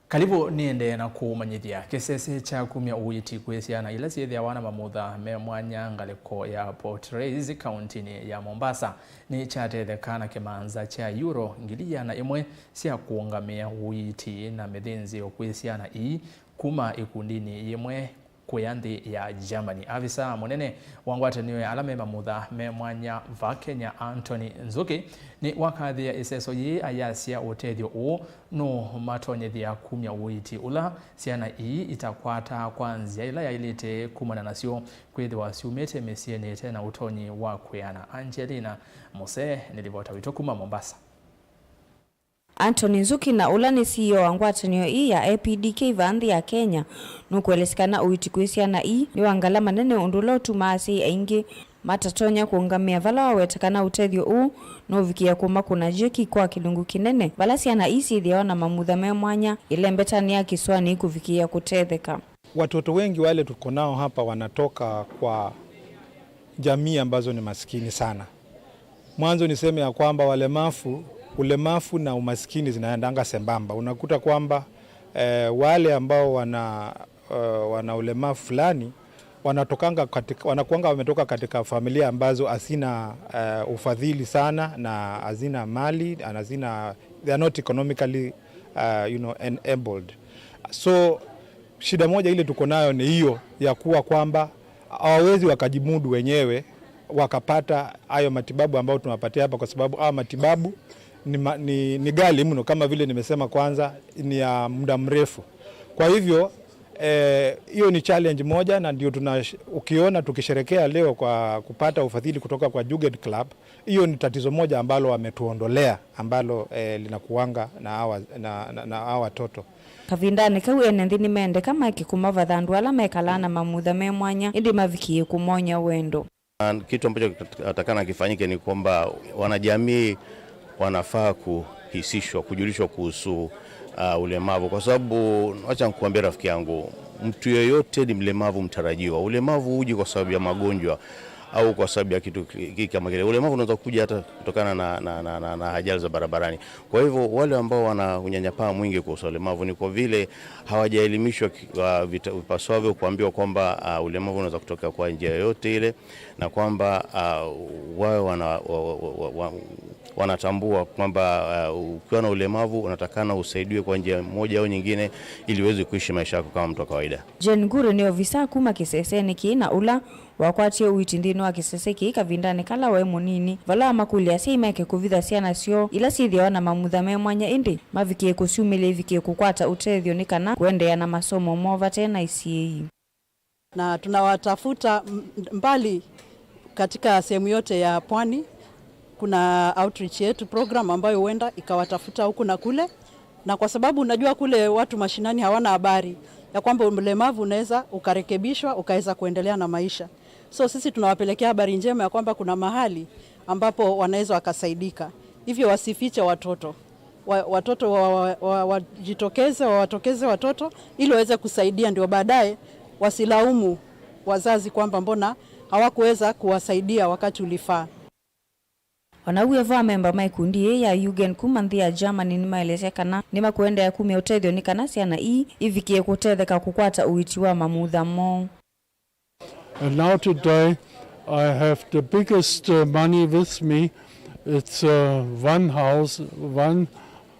Karibu nĩendee na kũũmanyĩthya. Kĩsese kya kumya ũiiti kwĩ syana ila syĩthĩawa na mamutha me mwanya ngalĩko ya Port Reitz, kauntinĩ ya Mombasa, nĩkyatetheka na kĩmanza kya euro ngili ĩana ĩmwe sya kũũngamĩa ũiiti na mĩthĩnzĩo kwĩ syana ii kuma ĩkundinĩ yĩmwe kũya nthĩ ya Germany. Avisa mũnene wa ngwatanĩo ya ala me mamutha me mwanya va Kenya, Anthony Nzuki, nĩwakathĩĩa ĩseso yĩĩ ayasya ũtethyo ũũ nũũmatonyethya kumya ũiiti ũla syana ii itakwataa kwa nzĩa ĩla yaĩlĩte kumana nasyo kwĩthĩwa syumĩte mĩsyĩnĩ ĩte na ũtonyi wa kwĩana. Angelina Muse nĩ livota witũ kuma Mombasa. Anthony Nzuki, na ũla nĩ C E O wa ngwatanĩo ii ya A P D K va nthĩ ya Kenya, nũkũelesya kana ũiiti kwĩ syana ii nĩ wa ngalama nene, ũndũ ũla ũtumaa asyai aingĩ matatonya kũũngamĩa, vala waweta kana ũtethyo ũũ nũũvikĩĩa kũmakũna jeki kwa kĩlungu kĩnene, vala syana ii syĩthĩawa na mamutha me mwanya ĩlembetanĩ ya kĩsũanĩ ikũvikĩĩa kũtetheka. Watoto wengi wale tuko nao hapa wanatoka kwa jamii ambazo ni maskini sana. Mwanzo niseme ya kwamba walemavu, ulemavu na umaskini zinaendanga sambamba. Unakuta kwamba, eh, wale ambao wana, eh, wana ulemavu fulani, wanatokanga katika, wanakuanga wametoka katika familia ambazo hazina, eh, ufadhili sana na hazina mali, na hazina, they are not economically, uh, you know, enabled. So, shida moja ile tuko nayo ni hiyo ya kuwa kwamba hawawezi wakajimudu wenyewe wakapata hayo matibabu ambayo tunawapatia hapa, kwa sababu hayo matibabu ni, ma, ni, ni ghali mno, kama vile nimesema, kwanza ni ya muda mrefu. Kwa hivyo, eh, hiyo ni challenge moja, na ndio tuna, ukiona tukisherekea leo kwa kupata ufadhili kutoka kwa Jugend Club, hiyo ni tatizo moja ambalo wametuondolea, ambalo, eh, linakuanga na hawa, na, na, na hawa watoto. Kavindanĩ kau, ene nthĩ nĩmendeka make kũmavatha andũ ala mekalaa na mamutha me mwanya, ĩndĩ mavikĩĩe kũmony'a wendo. Na kitu ambacho kinatakana kifanyike ni kwamba wanajamii wanafaa kuhisishwa, kujulishwa kuhusu, uh, ulemavu, kwa sababu, wacha nikuambie, rafiki yangu, mtu yeyote ni mlemavu mtarajiwa. Ulemavu huji kwa sababu ya magonjwa au kwa sababu ya kitu ki-, ki-, kama kile. Ulemavu unaweza kuja hata kutokana na, na, na, na, na ajali za barabarani. Kwa hivyo, wale ambao wana unyanyapaa mwingi kuhusu ulemavu ni kwa vile hawajaelimishwa ki-, uh, vita-, vipaswavyo, kuambiwa kwamba, uh, ulemavu unaweza kutokea kwa njia yoyote ile, na kwamba, uh, wawe wana-, wa-, wa-, wa-, wa-, wanatambua kwamba, uh, ukiwa na ulemavu unatakana usaidiwe kwa njia moja au nyingine ili uweze kuishi maisha yako kama mtu wa kawaida. Jane Ngure nĩ ovisa kuma kĩsesenĩ kĩĩ na ũla wakwatie ũiiti nthĩnĩ wa kĩsese kĩĩ kavindanĩ kala waĩ mũnini, vala wamakũlya asyai maeke kũvitha syana syoo ila syĩthĩawa na mamutha me mwanya, ĩndĩ mavikĩe kũsyumĩlya ivikĩe kũkwata ũtethyo nĩ kana kũendeea na masomo moo vate na isyĩi. Na tunawatafuta m-, mbali katika sehemu yote ya pwani. Kuna outreach yetu program ambayo huenda ikawatafuta huku na kule, na kwa sababu unajua kule watu mashinani hawana habari ya kwamba ulemavu unaweza ukarekebishwa ukaweza kuendelea na maisha. So sisi tunawapelekea habari njema ya kwamba kuna mahali ambapo wanaweza wakasaidika, hivyo wasifiche watoto. Wa-, watoto wa-, wa-, wa-, wajitokeze, wawatokeze watoto ili waweze kusaidia, ndio baadaye wasilaumu wazazi kwamba mbona hawakuweza kuwasaidia wakati ulifaa. Ona ũu wĩ vo, amemba ma ikundi yĩĩ ya Jugend kuma nthĩ ya Germany nĩmaelesya kana nĩmakũendeea kumya ũtethyo nĩ kana syana ii ivikĩe kũtetheka kũkwata ũiiti wa mamutha moo. And now today I have the biggest, uh, money with me. It's, uh, one house, one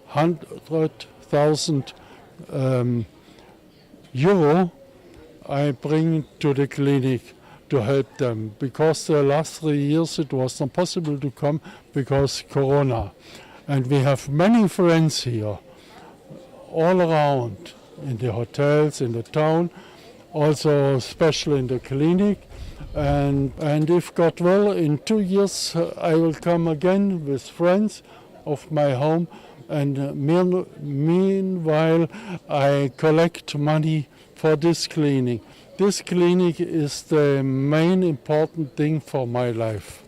hundred thousand, um, euro I bring to the clinic to help them, because the last three years it was not possible to come because Corona. And we have many friends here all around, in the hotels, in the town, also especially in the clinic. And, and if God will, in two years, uh, I will come again with friends of my home. And, uh, mean-, meanwhile, I collect money for this clinic. This clinic is the main important thing for my life.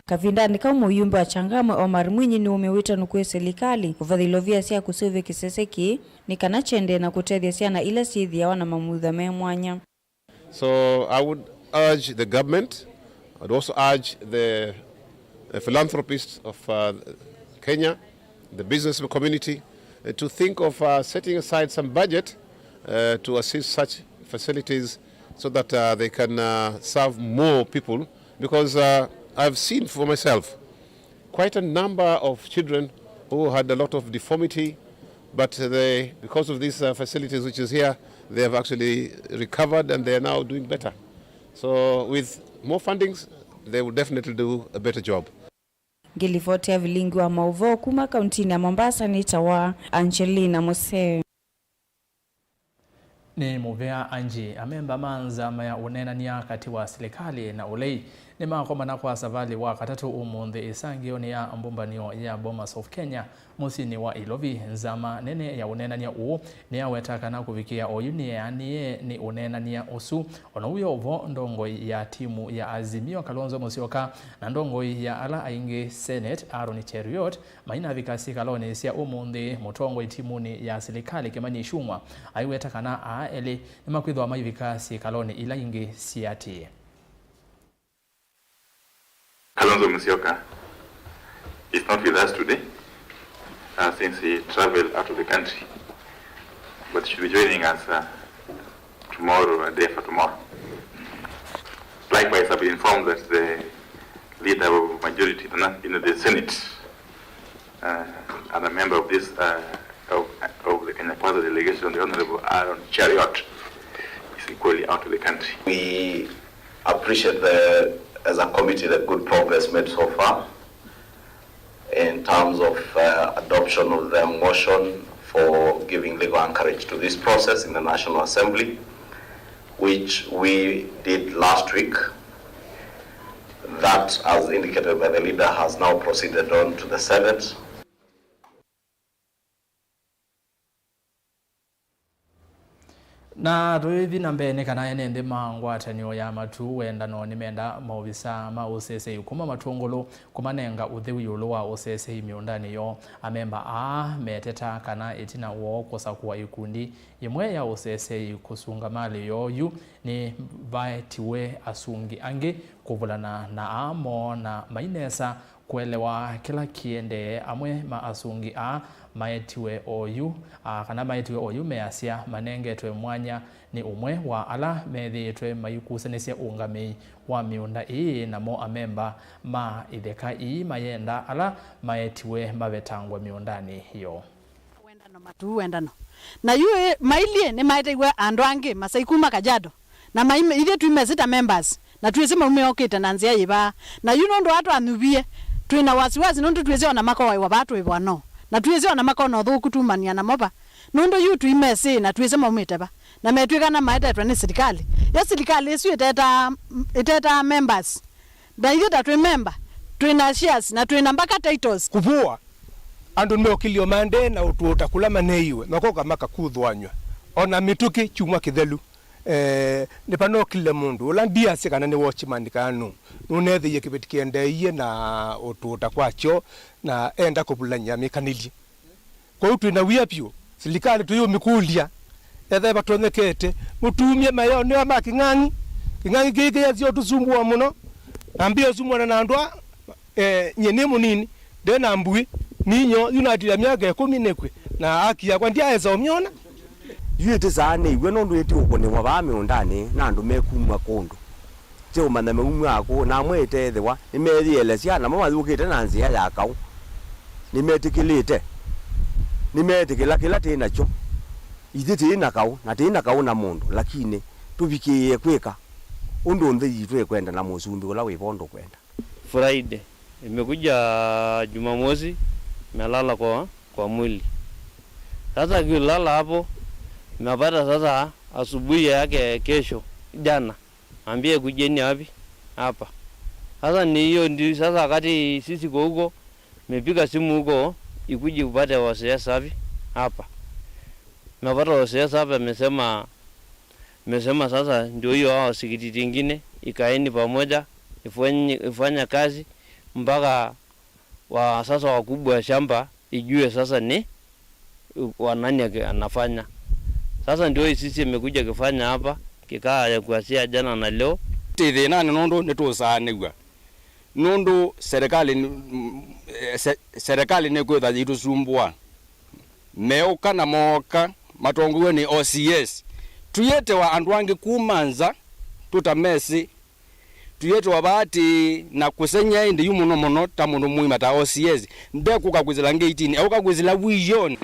Kavindanĩ kau, mũyumbe wa Changamwe Omar Mwinyi nĩwũmĩw'ĩte nĩ kwĩ silikalĩ kũvathĩlya ovia sya kũseũvya kĩsese kĩĩ nĩ kana kyendee na kũtethya syana ila syĩthĩawa na mamutha me mwanya. So I would urge the government, I would also urge the, the philanthropists of, uh, Kenya, the business community, uh, to think of, uh, setting aside some budget, uh, to assist such facilities so that, uh, they can, uh, serve more people, because, uh, I've seen for myself quite a number of children who had a lot of deformity, but they, because of these, uh, facilities which is here, They have actually recovered and they are now doing better. So with more fundings, they will definitely do a better job. Ngĩlivoti ya vilingi wa maũvoo kuma kauntinĩ ya Mombasa nĩtawa Angelina Museo. Nĩ mũvea aingĩ amemba ma nzama ya ũneenany'a katĩ wa silikalĩ na ũlei nĩmakomana kwa savalĩ wa katatũ ũmũnthĩ ĩsangĩonĩ ya mbũmbanĩo ya Bomas of Kenya mũsyĩnĩ wa Ilovi. Nzama nene ya ũneenany'a ũũ nĩyaweta kana kũvikĩa oyu nĩyeanĩe nĩ ũneenany'a ũsu. Ona wĩ o vo, ndongoi ya timu ya Azimio, Kalonzo Musyoka, na ndongoi ya ala aingĩ, Senate, Aaron Cheruiyot, mainavika syĩkalonĩ sya ũmũnthĩ, mũtongoi timunĩ ya silikalĩ, Kimani Ichung'wa, aiweta kana aa elĩ nĩmakwĩthĩwa maivika syĩkalonĩ ila ingĩ siatĩĩe. Kalonzo Musyoka is not with us today, uh, since he traveled out of the country, but should be joining us, uh, tomorrow, a day after tomorrow. Likewise, I've been informed that the leader of majority in the, in the Senate, uh, and a member of this, uh, of, of the Kenya Kwanza delegation, the Honorable Aaron Cheruiyot, is equally out of the country. We appreciate the, as a committee, the good progress made so far in terms of, uh, adoption of the motion for giving legal anchorage to this process in the National Assembly, which we did last week. That, as indicated by the leader, has now proceeded on to the Senate. Na tũithi na mbee, nĩ kana ene nthĩ ma ngwatanĩo ya matu wendano nĩmenda maovisa ma ũseseĩ kuma Matũngũlũ kũmanenga ũtheu ĩũlũ wa ũseseĩ mĩũndanĩ yoo. Amemba aa meteta kana ĩtina woo kũsakũa ikundi yĩmwe ya ũseseĩ kũsunga malĩ yoo yu, nĩvaetiwe asungi angĩ kũvulana na aa moona mainesa kũelewa kĩla kĩendee. Amwe ma asungi aa maetiwe oyu, a, kana maetiwe oyu measya manengetwe mwanya nĩ ũmwe wa ala methĩĩtwe maikusanĩsya ũngamĩi wa mĩũnda ĩĩ, namo amemba ma itheka ii mayenda ala maetiwe mavetangwe mĩũndanĩ yoo. Wendano, matu wendano. Na yu, ĩ, mailyĩ nĩmaeteew'e andũ angĩ, Masai kuma Kajiado. Na maime, ithyĩ twimesĩ ta members, na twĩsĩ maume okĩte na nzĩa yĩva. Na yu nũndũ wa twanyuvie, twĩ na wasiwasi nũndũ twĩsĩ ona makoaĩwa vaa twĩvwa no. Na twĩsĩ ona makona ũthũku tumania namo va. Nũndũ yu twimesĩ na twĩsĩ maumĩte va. Na metw'ĩkana maetetwe nĩ silikalĩ. Yo silikalĩ ĩsu ĩtetaa, ĩtetaa members. Na ithyĩ ta twĩ memba, twĩ na shares na twĩ na mbaka titles. Kũvũwa, andũ nĩmeũkĩlilye o maendee na ũtũũta kũla maneeiwe, makoka makakuthũanw'a. O na mĩtũkĩ kyumwa kĩthelu, eh, nĩvanokĩlile mũndũ ũla ndiasya kana nĩ watchman kana nũũ, nũneethĩie kĩveti kĩendeeie na ũtũũta kwakyo na enda kũvulany'a mĩkanĩlye. Kwoou twĩ na wia vyũ, silikalĩ tũyũmĩkũlya, ethĩwa vatonyekete, mũtumye maeo nĩo ma kĩng'ang'i. Kĩng'ang'i kĩĩ kĩyasya ũtũsumbũa mũno, na mbĩa ũsumbũana na andũ aa, eh, nyie nĩ mũnini, nde na mbuĩ, ninyo, yu natĩĩa myaka ĩkũmi nĩkw'e, na aki yakwa ndyaesa ũmyona. Yu ĩtĩsaanĩw'e nũndũ ĩtiũkũnĩwa vaa mĩũndanĩ na andũ mekumw'a kũndũ. Kyeũmanya maumu akũũ, na amwe ĩteethĩwa nĩmeeyĩelesya, namo mayũkĩte na nzĩa ya kaũ. Nĩmetĩkĩlĩte, nĩmeetĩkĩla kĩla tĩ nakyo. Ithyĩ tĩĩ na kaũ, na tĩĩ na kaũ na mũndũ, lakini tũvikĩĩe kwĩka ũndũ nthĩ yitũ ĩkwenda na mũsumbĩ ũla wĩ vo ndũkwenda. Friday, imekuja Jumamosi, imelala kwa, kwa mwili. Sasa akilala hapo, imepata sasa asubuhi yake kesho, jana, ambie kujeni wapi? Hapa. Sasa ni hiyo ndio sasa wakati sisi kwa huko, imepiga simu huko, ikuje upate wasiasa wapi? Hapa. Imepata wasiasa hapa, amesema, amesema sasa ndio hiyo, hao sikiti tingine, ikaeni pamoja, ifanye, ifanya kazi mpaka wa sasa wakubwa wa shamba ijue sasa ni wa nani aki-, anafanya. Sasa ndio hii sisi imekuja kifanya hapa, kikaa ya kuanzia jana na leo. Ti thĩnanĩ nũndũ nĩtũsaanĩw'a. Nũndũ serikali n-, m-, eh, se-, serikali nĩkwĩtha yĩtũsumbũa. Meũka na mooka matongoew'e nĩ O C S. Tũyĩtewa andũ angĩ kuma nza tũtamesĩ. Tũyĩtewa vaa atĩ na kũsengy'a ĩndĩ yu mũno mũno ta mũndũ mũima ta O C S. Ndekũka kwĩsĩla ngeitinĩ, eũka kwĩsĩla wĩonĩ.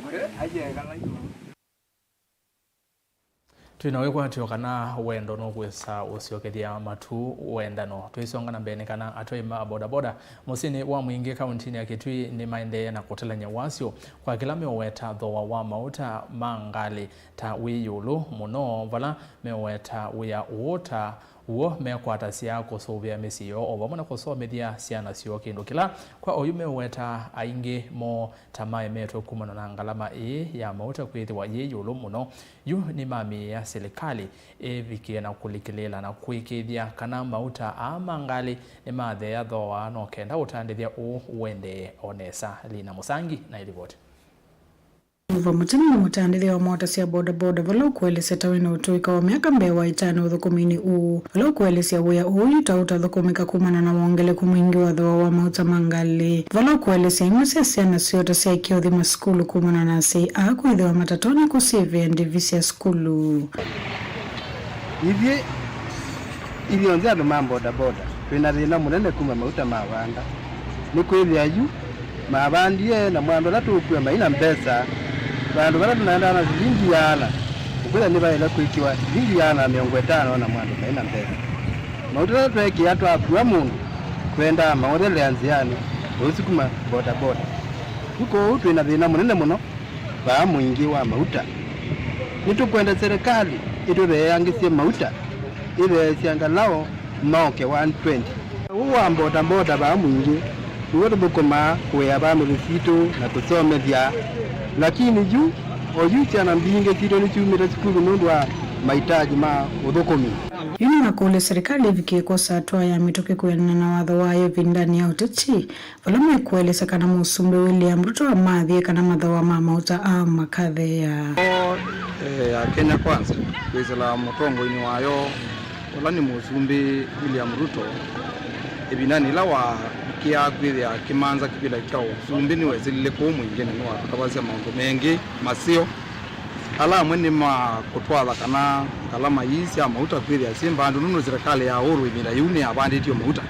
Twĩ na wĩkwatyo kana wendo nũkwĩsa ũsyokethya matu wendano. Twĩsonga na mbee nĩ kana atwai ma bodaboda mũsyĩnĩ wa Mwingĩ kauntinĩ ya Kitui nĩmaendee na kũtalany'a wasyo kwa kĩla meũweta thooa wa mauta ma ngalĩ ta wĩ ĩũlũ mũno, vala meũweta wĩa ũũ ta w'o mekwatasya kũsũvĩa mĩsyĩ yoo o vamwe na kũsomethya syana syoo, kĩndũ kĩla kwa oyu meũweta aingĩ moo ta maemetwe kumana na ngalama ĩĩ ya mauta kwĩthĩwa yĩ ĩũlũ mũno. Yu nĩmamĩĩa silikalĩ ĩvikĩe na kũlikĩlĩĩla na kũĩkĩĩthya kana mauta aa ma ngalĩ nĩmatheea thooa, no kenda ũtandĩthya ũũ ũendee o nesa. Lina Mũsangi na ĩlivoti. Vamwe tene na mũtandĩthya wa mota sya bodaboda vala ũkũelesya ta wĩna ũtũĩka wa myaka mbee wa ĩtano ũthũkũminĩ ũũ, vala ũkũelesya wĩa ũũ yu ta ũtathũkũmĩka kumana na wongeleku mwingĩ wa thooa wa mauta ma ngalĩ, vala ũkũelesya imwe sya syana syoo ta syaĩkĩa ũthi masukulu kumana na asyai aa kwĩthĩwa matatonye kũsĩvĩa ndivi sya sukulu. Ithyĩ, ithyonthe andũ ma bodaboda, twĩ na thĩna mũnene kuma mauta mavanda. Nĩkwĩthĩa yu mavandie, na mwandũ ala tũũkua mai na mbesa, vandũ vala tũnaendaa na silingi ĩana, ũkwĩthĩa nĩvaĩle kwĩkĩwa silingi ĩana na mĩongo ĩtano na mwandũ mai na mbesa. Mauta ala tweekĩa twakua mũndũ, twendaa maũthelea nzĩanĩ, ũsukuma bodaboda. Yu kwoou twĩ na thĩna mũnene mũno vaa Mwingĩ wa mauta. Nĩtũkwenda serikali ĩtũtheeangĩsye mauta, ĩtheesya ngalao moke one twenty. Ũũ wa bodaboda vaa Mwingĩ nĩw'o tũthũkũmaa kũea famĩlĩ sitũ na kũsomethya, lakini yu, oyu syana mbingĩ sitũ nĩsyumĩte sukulu nũndũ wa mahitaji ma ũthũkũmi. Yu nĩmakũlya serikali ĩvikĩe kwosa hatua ya mĩtũkĩ kwĩanana na watho wayo ĩvindanĩ ya ũteti, vala mekũelesya kana Mũsumbĩ William Ruto amathie kana mathooa ma mauta aa makatheea. O, eh, ya Kenya Kwanza, kwĩsĩla mũtongoinĩ wayo, ũla nĩ Mũsumbĩ William Ruto, ĩvindanĩ yĩla wavikĩaa kwĩthĩa kĩmanza kĩvĩla kya ũsumbĩ nĩwesĩlile kũu Mwingĩ na nĩwatũtavasya maũndũ mengĩ maseo. Ala amwe nĩmakũtwatha kana ngalama ii sya mauta kwĩthĩa syĩ mbandu nũndũ silikalĩ ya Uhuru ĩvinda yĩu nĩyavandĩtye mauta.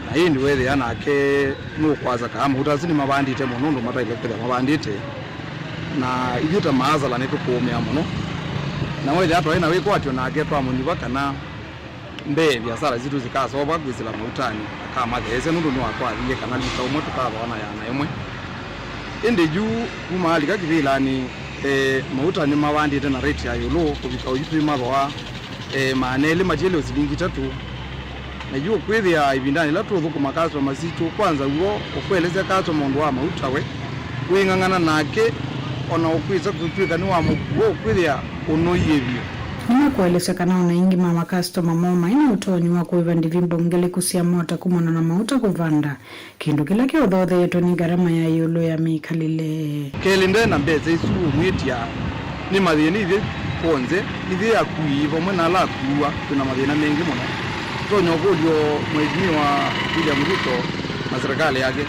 Na ĩndĩ weethĩa nake nũkwasya kana mauta asu nĩmavandĩte mũno ũndũ mataĩle kwĩthĩa mavandĩte. Na ithyĩ ta maasala nĩtũkũũmĩa mũno. Na weethĩa twaĩ na wĩkwatyo nake twamũnyuva kana mbee viasala sitũ sikasova kwĩsĩla mautanĩ, akamatheesya nũndũ nĩwatwathie kana lita ũmwe tũkathooa na ĩana ĩmwe. Ĩndĩ yu kuma alika kĩvĩlanĩ, e, mauta nĩmavandĩte na rate ya ĩũlũ kũvika oyu twĩmathooa, e, maana elĩ matiele o silingi itatũ. Na yu ũkwĩthĩa ĩvindanĩ ĩla tũũthũkũma customer sitũ, kwanza w'o ũkwelesya customer ũndũ wa mauta we wĩng'ang'ana nake, ona ũkwĩsa kũtw'ĩka nĩwamũkua ũkwĩthĩa ũnũie vyũ. Nĩmekũelesya kana o na aingĩ ma makastoma moo mai na ũtonyi wa kũĩva ndivi mbongeleku sya mota kumana na mauta kũvanda, kĩndũ kĩla kĩũthootheetwe nĩ ngarama ya ĩũlũ ya mĩkalĩle. Kelĩ, nde na mbesa isu ũmwĩtya nĩ mathĩna ithyĩ kw'onthe, ithyĩ akui vamwe na ala akuiwa twĩ na mathĩna mengĩ mũno. Tũtonya ũkũlyo Mheshimiwa William Ruto na serikali yake,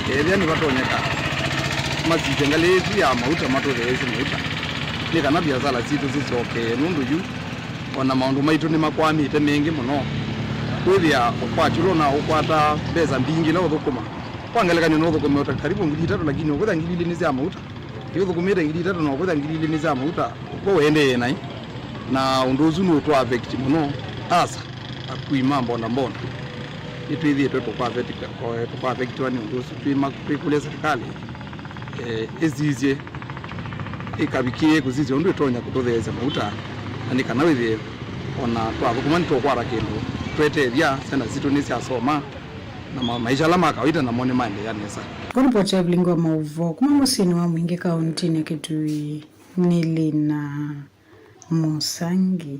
ethĩa nĩvatonyeka masisye ngalĩ ĩsu ya mauta matũtheesye mauta, nĩ kana viasala sitũ sĩsyokee, nũndũ yu o na maũndũ maitũ nĩmakwamĩte mengĩ mũno. Kwĩthĩa ũkwati ũla ũna ũkwata mbesa mbingĩ ila ũthũkũma. Kwa ngelekany'o, no ũthũkũme o ta karibu ngili itatũ, lakini ũkwĩtha ngili ilĩ nĩ sya mauta. Yu ũthũkũmĩte ngili itatũ na ũkwĩtha ngili ilĩ nĩ sya mauta, ũkw'o ũendee naĩ. Na ũndũ ũsu nũũtũ affect mũno asa akui ma mbondambonda. Nĩtwĩthĩĩtwe tũkwa affect-, tũkwa affectiwa nĩ ũndũ ũsu. Twĩma-, twĩkũlya serikali, eh, ĩsisye, ĩkavikĩe kũsisya ũndũ ĩtonya kũtũtheesya mauta, na nĩ kana wĩthĩe o na twathũkũma nĩtũkwata kĩndũ twetethya, syana sitũ nĩsyasoma, na ma-, maisha ala ma kawaita namo nĩmaendeea nesa. Kwa ripoti ya Vilingi wa Maũvoo kuma mũsyĩnĩ wa Mwingĩ kauntinĩ ya Kitui, nĩ Lina Mũsangi.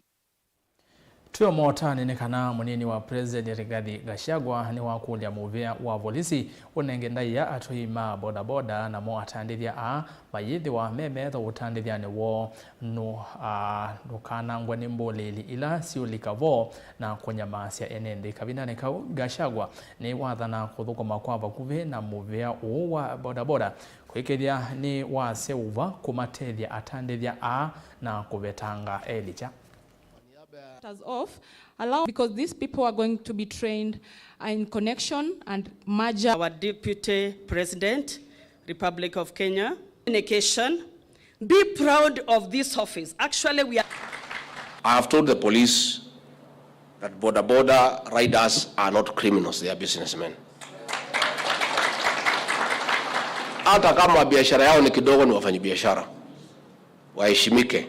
Twĩ o motanĩ nĩ kana mũnini wa President Rigathi Gachagua nĩwakũlya mũvĩa wa volisi ũnenge ndaĩa atwai ma bodaboda namo atandĩthya aa mayĩthĩwa me metho ũtandĩthyanĩ woo nũ-, a, ndũkanangwe nĩ mbũlĩĩli ila siũlika vo na kũnyamaasya ene nthĩ. Kavindanĩ kau, Gachagua nĩwathana kũthũkũma kwa vakuvĩ na mũvĩa ũũ wa bodaboda kwĩkĩthya nĩwaseũva kũmatethya atandĩthya aa na kũvetanga elikya. Us off, allow, because these people are going to be trained in connection and merger. Our Deputy President, Republic of Kenya. Communication. Be proud of this office. Actually, we are I have told the police that boda boda riders are not criminals, they are businessmen. Hata kama biashara yao ni kidogo, ni wafanyabiashara, waheshimike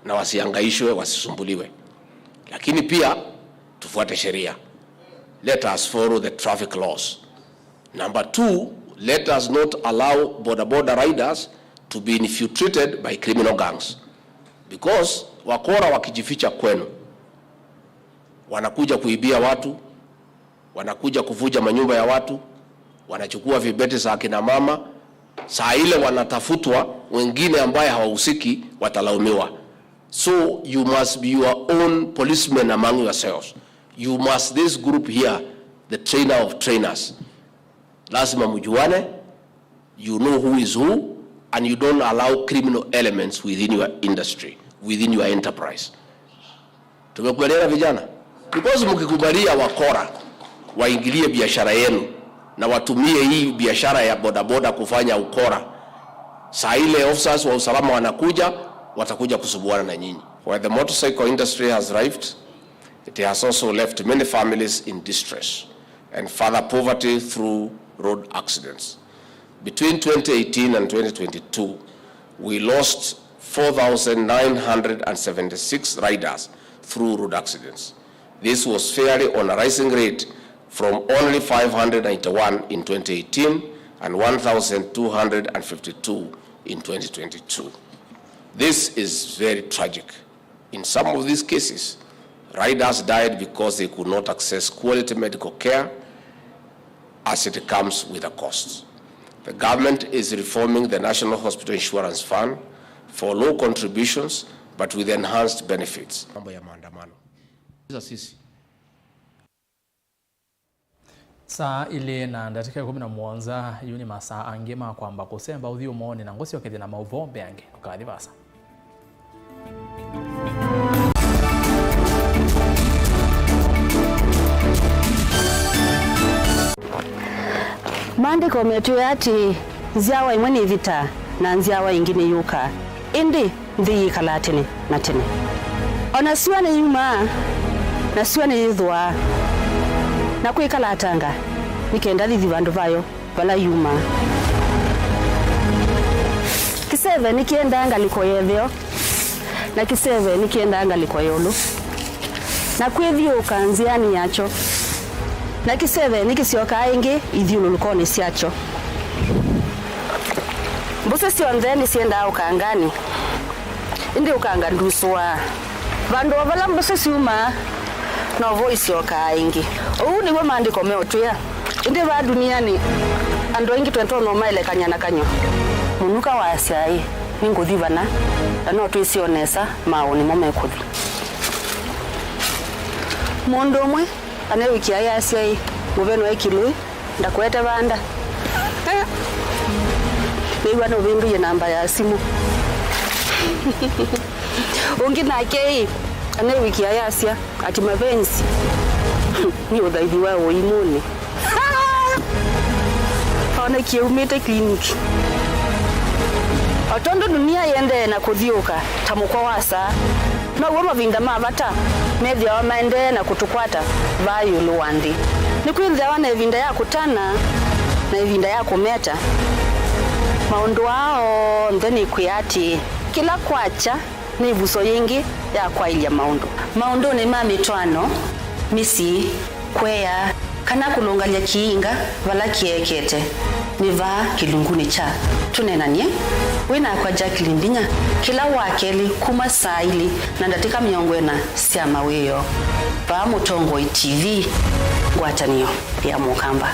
na wasiangaishwe, wasisumbuliwe. Lakini pia tufuate sheria. Let us follow the traffic laws. Number two, let us not allow boda boda riders to be infiltrated by criminal gangs. Because wakora wakijificha kwenu, wanakuja kuibia watu, wanakuja kuvuja manyumba ya watu, wanachukua vibeti za akina mama. Saa ile wanatafutwa, wengine ambaye hawahusiki watalaumiwa. So you must be your own policemen among yourselves. You must, this group here, the trainer of trainers. Lazima mjuane, you know who is who, and you don't allow criminal elements within your industry, within your enterprise. Tumekubaliana, vijana? Because mkikubalia wakora waingilie biashara yenu na watumie hii biashara ya bodaboda kufanya ukora, saa ile officers wa usalama wanakuja, watakuja kusubuana na nyinyi. While the motorcycle industry has thrived, it has also left many families in distress and further poverty through road accidents. Between twenty eighteen and twenty twenty-two, we lost four thousand nine hundred and seventy-six riders through road accidents. This was fairly on a rising rate from only five hundred ninety-one in twenty eighteen and one thousand two hundred and fifty-two in twenty twenty-two. This is very tragic. In some of these cases, riders died because they could not access quality medical care, as it comes with a cost. The government is reforming the National Hospital Insurance Fund for low contributions but with enhanced benefits. Mambo ya maandamano. Sisi. Saa ilĩ na ndatĩka ĩkũmi na mũonza, yu nĩ masaa angĩ ma kwamba kũsemba ũthyũmũonĩ na ngũsyokethya na maũvoo mbeange. Ndũkathi vaasa. Maandĩko metwĩe atĩĩ, nzyawa ĩmwe nĩvĩtaa, na nzyawa ĩngĩ nĩyũkaa, ĩndĩ nthĩ yĩkalaa tene na tene. O na syũa nĩyumaa, na syũa nĩyĩthũaa, na kwĩkalatanga, nĩ kenda thithi vandũ vayo vala yumaa. Kĩseve nĩkĩendaa ngalĩko ya ĩtheo, na kĩseve nĩkĩendaa ngalĩko ya ĩũlũ, na kwĩthyũũka nzĩanĩ yakyo, na kĩseve nĩkĩsyokaa ĩngĩ ithyũlũlũkonĩ syakyo. Mbũsĩ syonthe nĩsyendaa ũkanganĩ, ĩndĩ ũkanga ndusũaa. Vandũ o vala mbũsĩ syumaa, novo isyokaa ĩngĩ. Ũu nĩw'o maandĩko meũtwĩa. Ĩndĩ vaa ndunianĩ, andũ aingĩ twĩtonya ũmaelekany'a na kanyw'a. Mũnuka waasya, ĩ, nĩngũthi vana, na no twĩsĩ o nesa maaũ nĩmo mekũthi. Mũndũ ũmwe aneewĩkĩa ayasya, ĩ, mũveno e kĩlũĩ, ndakũete vanda. Nĩw'a nũvĩndũie namba ya simũ. Ũngĩ nake, ĩ, aneewĩkĩa ayasya, ati mavenzi nĩ ũthaithi wa ũimũnĩ. Onekie umĩte clinic. O tondũ dunia yĩendee na kũthyũũka ta mũkwa wa saa, now'o mavinda ma vata methĩawa maendee na kũtũkwata vaa ĩũlũ wa nthĩ. Nĩkwĩthĩawa na ĩvinda ya kũtana na ĩvinda ya kũmeta. Maũndũ aa onthe nĩkwĩa atĩĩ, kĩla kwakya nĩ ĩvuso yĩngĩ ya kwaĩlya maũndũ. Maũndũnĩ ma mĩtwaano, mĩsyĩ, kũea, kana kũlũngalya kĩinga vala kĩekete, nĩ vaa kĩlungunĩ kya Tũneenany'e wĩ nakwa Jacqueline Ndinya kĩla Wakelĩ kuma saa ilĩ na ndatĩka mĩongo ĩna sya mawĩoo, vaa Mũtongoi T V, ngwatanĩo ya Mũkamba.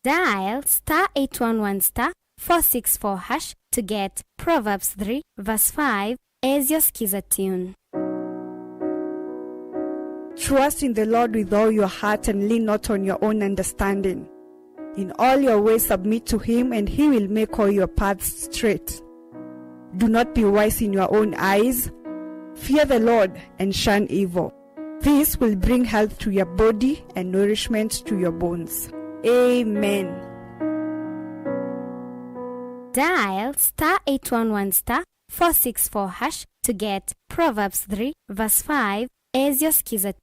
Dial star eight one one star four six four hash to get Proverbs three verse five as your Skiza tune. Trust in the Lord with all your heart and lean not on your own understanding. In all your ways submit to him, and he will make all your paths straight. Do not be wise in your own eyes. Fear the Lord and shun evil. This will bring health to your body and nourishment to your bones. Amen. Dial star eight one one star four six four hash to get Proverbs three verse five as your Skiza.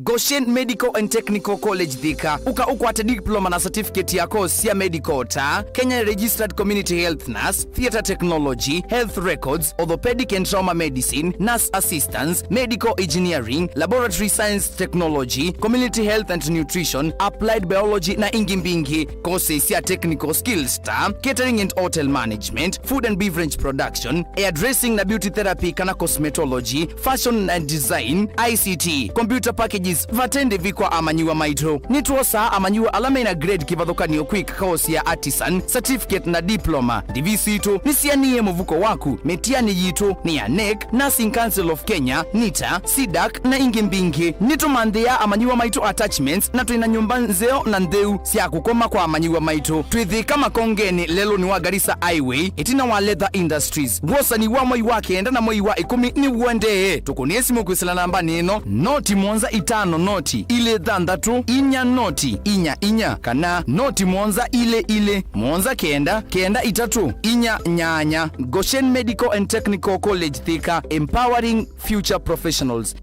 Goshen Medical and Technical College Thika. Ũka ũkwate diploma na certificate ya course sya medical ta Kenya Registered Community Health Nurse, Theatre Technology, Health Records, Orthopedic and Trauma Medicine, Nurse Assistance, Medical Engineering, Laboratory Science Technology, Community Health and Nutrition, Applied Biology na ingĩ mbingĩ. Courses sya technical skills ta Catering and Hotel Management, Food and Beverage Production, Hairdressing na Beauty Therapy kana Cosmetology, Fashion and Design, I C T, Computer Packages, vate ndĩvi kwa amanyĩw'a maitũ. Nĩtwosaa amanyĩw'a ala mena grade kĩvathũkany'o kwĩka course ya Artisan, Certificate na Diploma. Ndĩvi sitũ nĩsianĩe mũvuko waku. Mĩtiani yitũ nĩ ya NEC, Nursing Council of Kenya, NITA, CDAC, na ingĩ mbingĩ. Nĩtũmanthĩaa amanyĩw'a maitũ attachments, na twĩ na nyũmba nzeo na ntheu sya kũkoma kwa amanyĩw'a maitũ. Twĩ Thĩka Makongenĩ, lelũnĩ wa Garissa Highway, ĩtina wa Leather Industries. Wosani wa mwei wa kenda na mwei wa ĩkũmi nĩw'o ndee. Tũkũnĩe simũ kwĩsĩla nambanĩ ĩno, noti mũonza itano noti ilĩ thanthatũ inya noti inya inya, kana noti mũonza ilĩ ilĩ mũonza kenda kenda itatũ inya nyanya. Goshen Medical and Technical College Thika, empowering future professionals.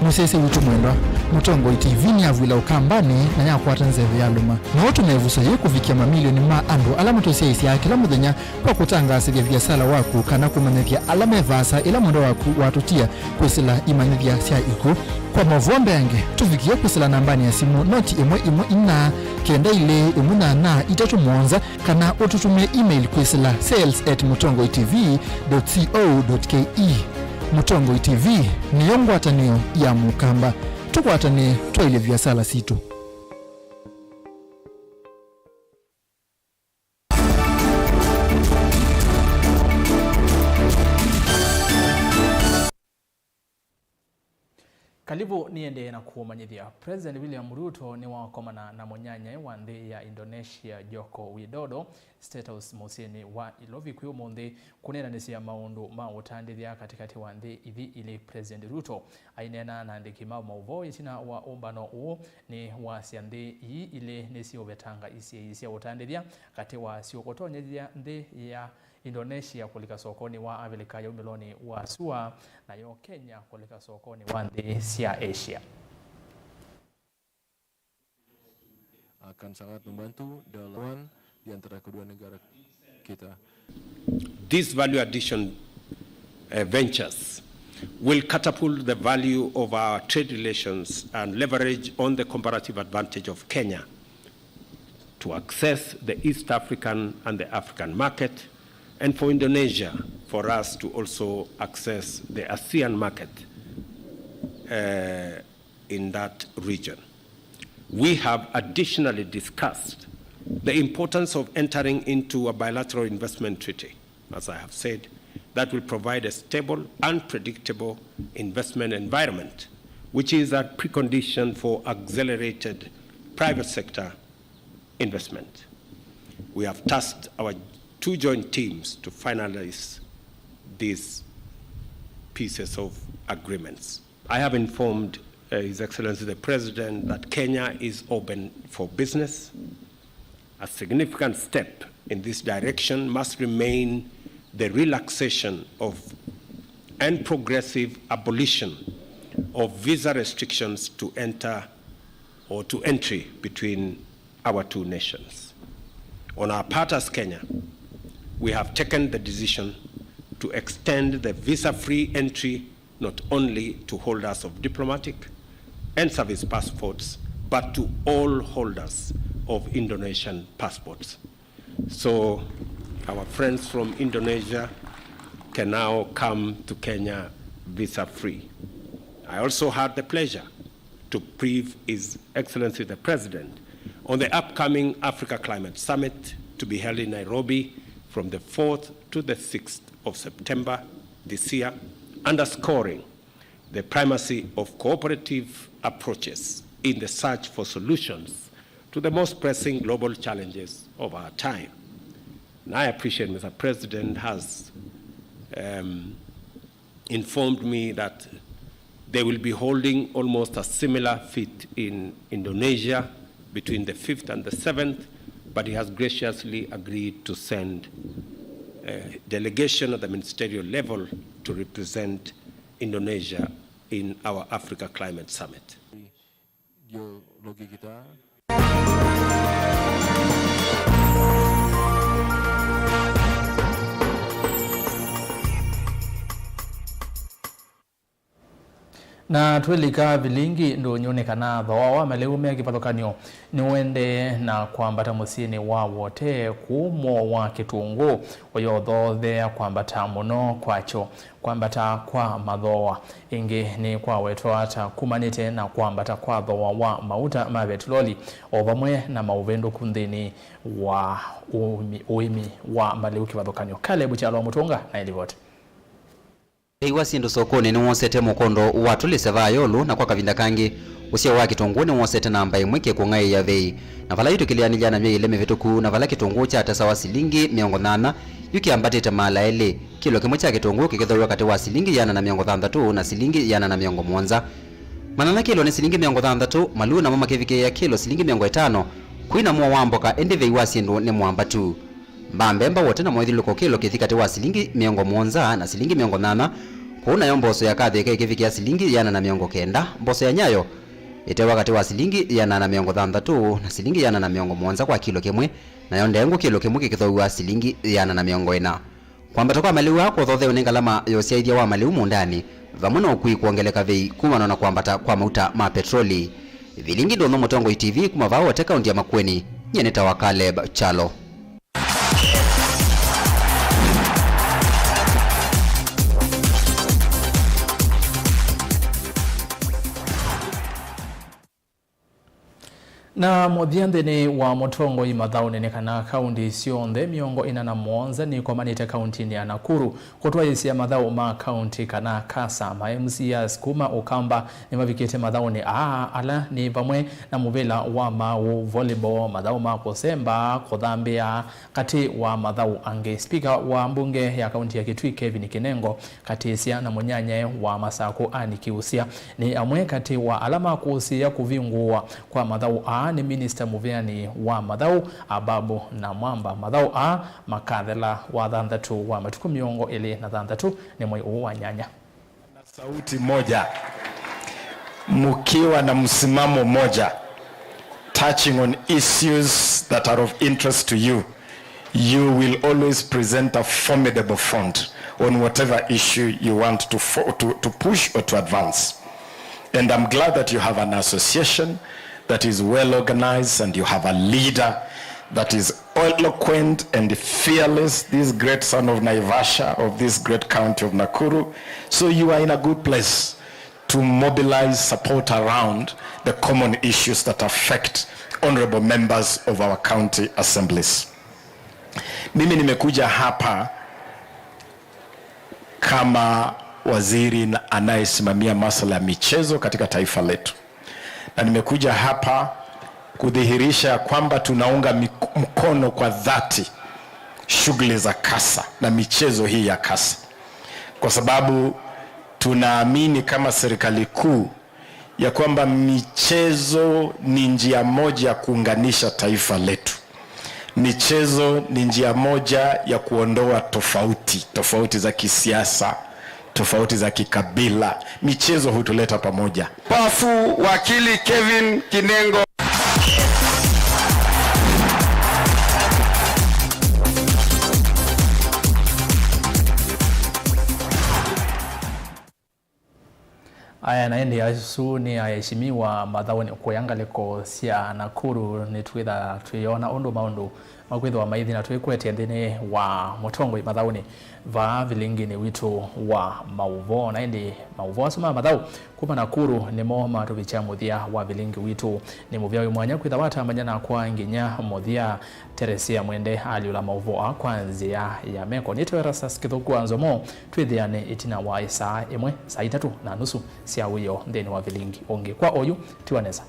Mũsyaĩĩsya witũ mwendwa, Mũtongoi T V nĩyavw'ĩla Ũkambanĩ na yakwata nzeve yalũma. No ũtũme ĩvuso yĩĩ kũvikĩa mamilioni ma andũ ala matũsyaĩĩsyaa kĩla mũthenya kwa kũtangaasĩthya viasala waku kana kũmanyĩthya ala me vaasa ĩla mwendwa waku watũtia kwĩsĩla imanyĩthya sya ikw'ũ. Kwa maũvoo mbeange, tũvikĩe kwĩsĩla nambanĩ ya simũ noti ĩmwe ĩmwe inya kenda ilĩ ĩmwe nyanya itatũ mũonza, kana ũtũtũmĩe email kwĩsĩla sales at mũtongoi T V dot co dot K E. Mũtongoi T V nĩyo ngwatanĩo ya Mũkamba. Tũkwatanĩe twaĩlye viasala sitũ. Karibu nĩendee na kũmanyĩthya. President William Ruto nĩwakomana na mũnyanyae wa nthĩ ya Indonesia, Joko Widodo, State House mũsyĩnĩ wa Ilovi kwĩ ũmũnthĩ, kũneenanĩsya maũndũ ma ũtandĩthya katĩkatĩ wa nthĩ ithi ilĩ. President Ruto aineena na andĩki ma maũvoo ĩtina wa ũmbano ũũ, nĩwasya nthĩ ii ilĩ nĩsyĩũvetanga isyai sya ũtandĩthya katĩ wasyo, kũtonyethya nthĩ ya Indonesia kũlika sokonĩ wa Avilika ya umĩlonĩ wa sua, nayo Kenya kũlika sokonĩ wa nthĩ sya Asia. Akan sangat membantu dalam di antara kedua negara kita. These value addition, uh, ventures will catapult the value of our trade relations and leverage on the comparative advantage of Kenya to access the East African and the African market, and for Indonesia, for us to also access the ASEAN market, uh, in that region. We have additionally discussed the importance of entering into a bilateral investment treaty, as I have said, that will provide a stable and predictable investment environment, which is a precondition for accelerated private sector investment. We have tasked our two joint teams to finalize these pieces of agreements. I have informed, uh, His Excellency the President that Kenya is open for business. A significant step in this direction must remain the relaxation of and progressive abolition of visa restrictions to enter or to entry between our two nations. On our part as Kenya, we have taken the decision to extend the visa-free entry not only to holders of diplomatic and service passports, but to all holders of Indonesian passports. So our friends from Indonesia can now come to Kenya visa-free. I also had the pleasure to brief His Excellency the President on the upcoming Africa Climate Summit to be held in Nairobi from the fourth to the sixth of September this year, underscoring the primacy of cooperative approaches in the search for solutions to the most pressing global challenges of our time. And I appreciate Mister President has, um, informed me that they will be holding almost a similar feat in Indonesia between the fifth and the seventh, but he has graciously agreed to send a delegation at the ministerial level to represent Indonesia in our Africa Climate Summit. Na twĩlika vilingi ndũnyũ nĩ kana thooa wa malĩu me kĩvathũkany'o nĩũendee na kwambata mũsyĩnĩ wa Wote kũũ mũo wa Kĩtũngũ ũyũthoothea kwambata mũno kwakyo. Kwambata kwa mathooa ĩngĩ nĩ kwawetwa ta kumanĩte na kwambata kwa thooa wa mauta ma vetuloli o vamwe na maũvĩndũku nthĩnĩ wa ũĩmi, ũĩmi wa malĩu kĩvathũkany'o. Caleb Kyalo wa Mũtũnga na ĩlivoti. Vei wa syĩndũ sokonĩ nĩwosete mũkondo watũlĩsya vaa ĩũlũ, na kwa kavinda kangĩ, ũsyao wa Kĩtũngũ nĩwosete namba ĩmwe kĩkũng'aĩĩa vei. Na vala yu tũkĩlĩanĩlya na myei ĩlĩ mĩvĩtũku, na vala Kĩtũngũ kyatesa wa silingi mĩongo nyanya, yu kĩambatĩte maala elĩ, kĩlo kĩmwe kya Kĩtũngũ kĩkĩthooiwa katĩ wa silingi ĩana na mĩongo thanthatũ na silingi ĩana na mĩongo mũonza. Manana kĩlo nĩ silingi mĩongo thanthatũ, maluu namo makĩvikĩĩa kĩlo silingi mĩongo ĩtano, kwĩ na mũo wa mboka, ĩndĩ vei wa syĩndũ nĩ mwambatu. Mbaa mbemba Wote na moĩthilũko kĩlo kĩthi katĩ wa silingi mĩongo mũonza na silingi mĩongo nyanya, kũu nayo mboso ya Katheka ĩkĩvikĩa silingi ĩana na mĩongo kenda, mboso ya Nyayo ĩtewa katĩ wa silingi ĩana na mĩongo thanthatũ na silingi ĩana na mĩongo mũonza kwa kĩlo kĩmwe, nayo ndengũ kĩlo kĩmwe kĩkĩthooiwa silingi ĩana na mĩongo ĩna. Kwambata kwa malĩu aa kũthoothewe nĩ ngalama ya ũsyaĩthya wa malĩu mũũndanĩ, vamwe na ũkui kwongeleka vei kumana na kwambata kwa mauta ma petroli. Vilingi Ndũnyũ, Mũtongoi T V, kuma vaa Wote, kaunti ya Makueni, nyie nĩtawa Caleb Kyalo. Na mũthya nthĩnĩ wa mũtongoi mathaũnĩ nĩ kana kaunti syonthe mĩongo ĩna na mũonza nĩkomanĩte kauntinĩ ya Nakuru kũtwaĩĩsya mathaũ ma kaunti kana KASA. Ma M C As kuma Ũkamba nĩmavikĩte mathaũnĩ aa, ala nĩ vamwe na mũvĩla wa maaũ, volleyball, mathaũ ma kũsemba, kũthambĩa, katĩ wa mathaũ angĩ. Spika wa mbunge ya kaunti ya Kitui, Kevin Kinengo, katĩsya na mũnyanyae wa Masakũ, Anne Kiusya, nĩ amwe katĩ wa ala makũsĩĩa kũvingũwa kwa mathaũ aa nĩ minista mũvĩanĩ wa mathaũ, Ababu Namwamba. Mathaũ aa makathela wathanthatũ wa matukũ mĩongo ĩlĩ na thanthatũ nĩ mwei ũũ wa nyanya. Sauti moja, mkiwa na msimamo moja, touching on issues that are of interest to you, you will always present a formidable front on whatever issue you want to fo-, to, to push or to advance. And I'm glad that you have an association that is well organized and you have a leader that is eloquent and fearless, this great son of Naivasha, of this great county of Nakuru. So you are in a good place to mobilize support around the common issues that affect honorable members of our county assemblies. Mimi nimekuja hapa kama waziri na-, anayesimamia masuala ya michezo katika taifa letu. Na nimekuja hapa kudhihirisha kwamba tunaunga mik-, mkono kwa dhati shughuli za KASA na michezo hii ya KASA, kwa sababu tunaamini kama serikali kuu ya kwamba michezo ni njia moja ya kuunganisha taifa letu. Michezo ni njia moja ya kuondoa tofauti, tofauti za kisiasa, tofauti za kikabila. Michezo hutuleta pamoja. Pafu, wakili Kevin Kinengo. Aya, na ĩndĩ asu nĩ aheshimiwa mathaũnĩ kũya ngalĩko sya Nakuru. Nĩtwĩtha twĩona ũndũ maũndũ makwĩthĩwa maithi na twĩkwetye nthĩnĩ wa mũtongoi mathaũnĩ vaa vilinginĩ witũ wa maũvoo. Na ĩndĩ maũvoo asu ma mathaũ kuma Nakuru nĩmo matũvikya mũthya wa vilingi witũ. Nĩ mũvea wĩ mwanya kwĩtha watambany'a nakwa nginya mũthya. Teresia Mwende alyũla maũvoo aa kwa nzĩa ya meko. Nĩtawa Erastus Kĩthũku wa Nzomo. Twĩthĩane ĩtina wa ĩsaa ĩmwe, saa itatũ na nusu sya wĩoo nthĩnĩ wa vilingi ũngĩ. Kwa oyu, tiwa nesa.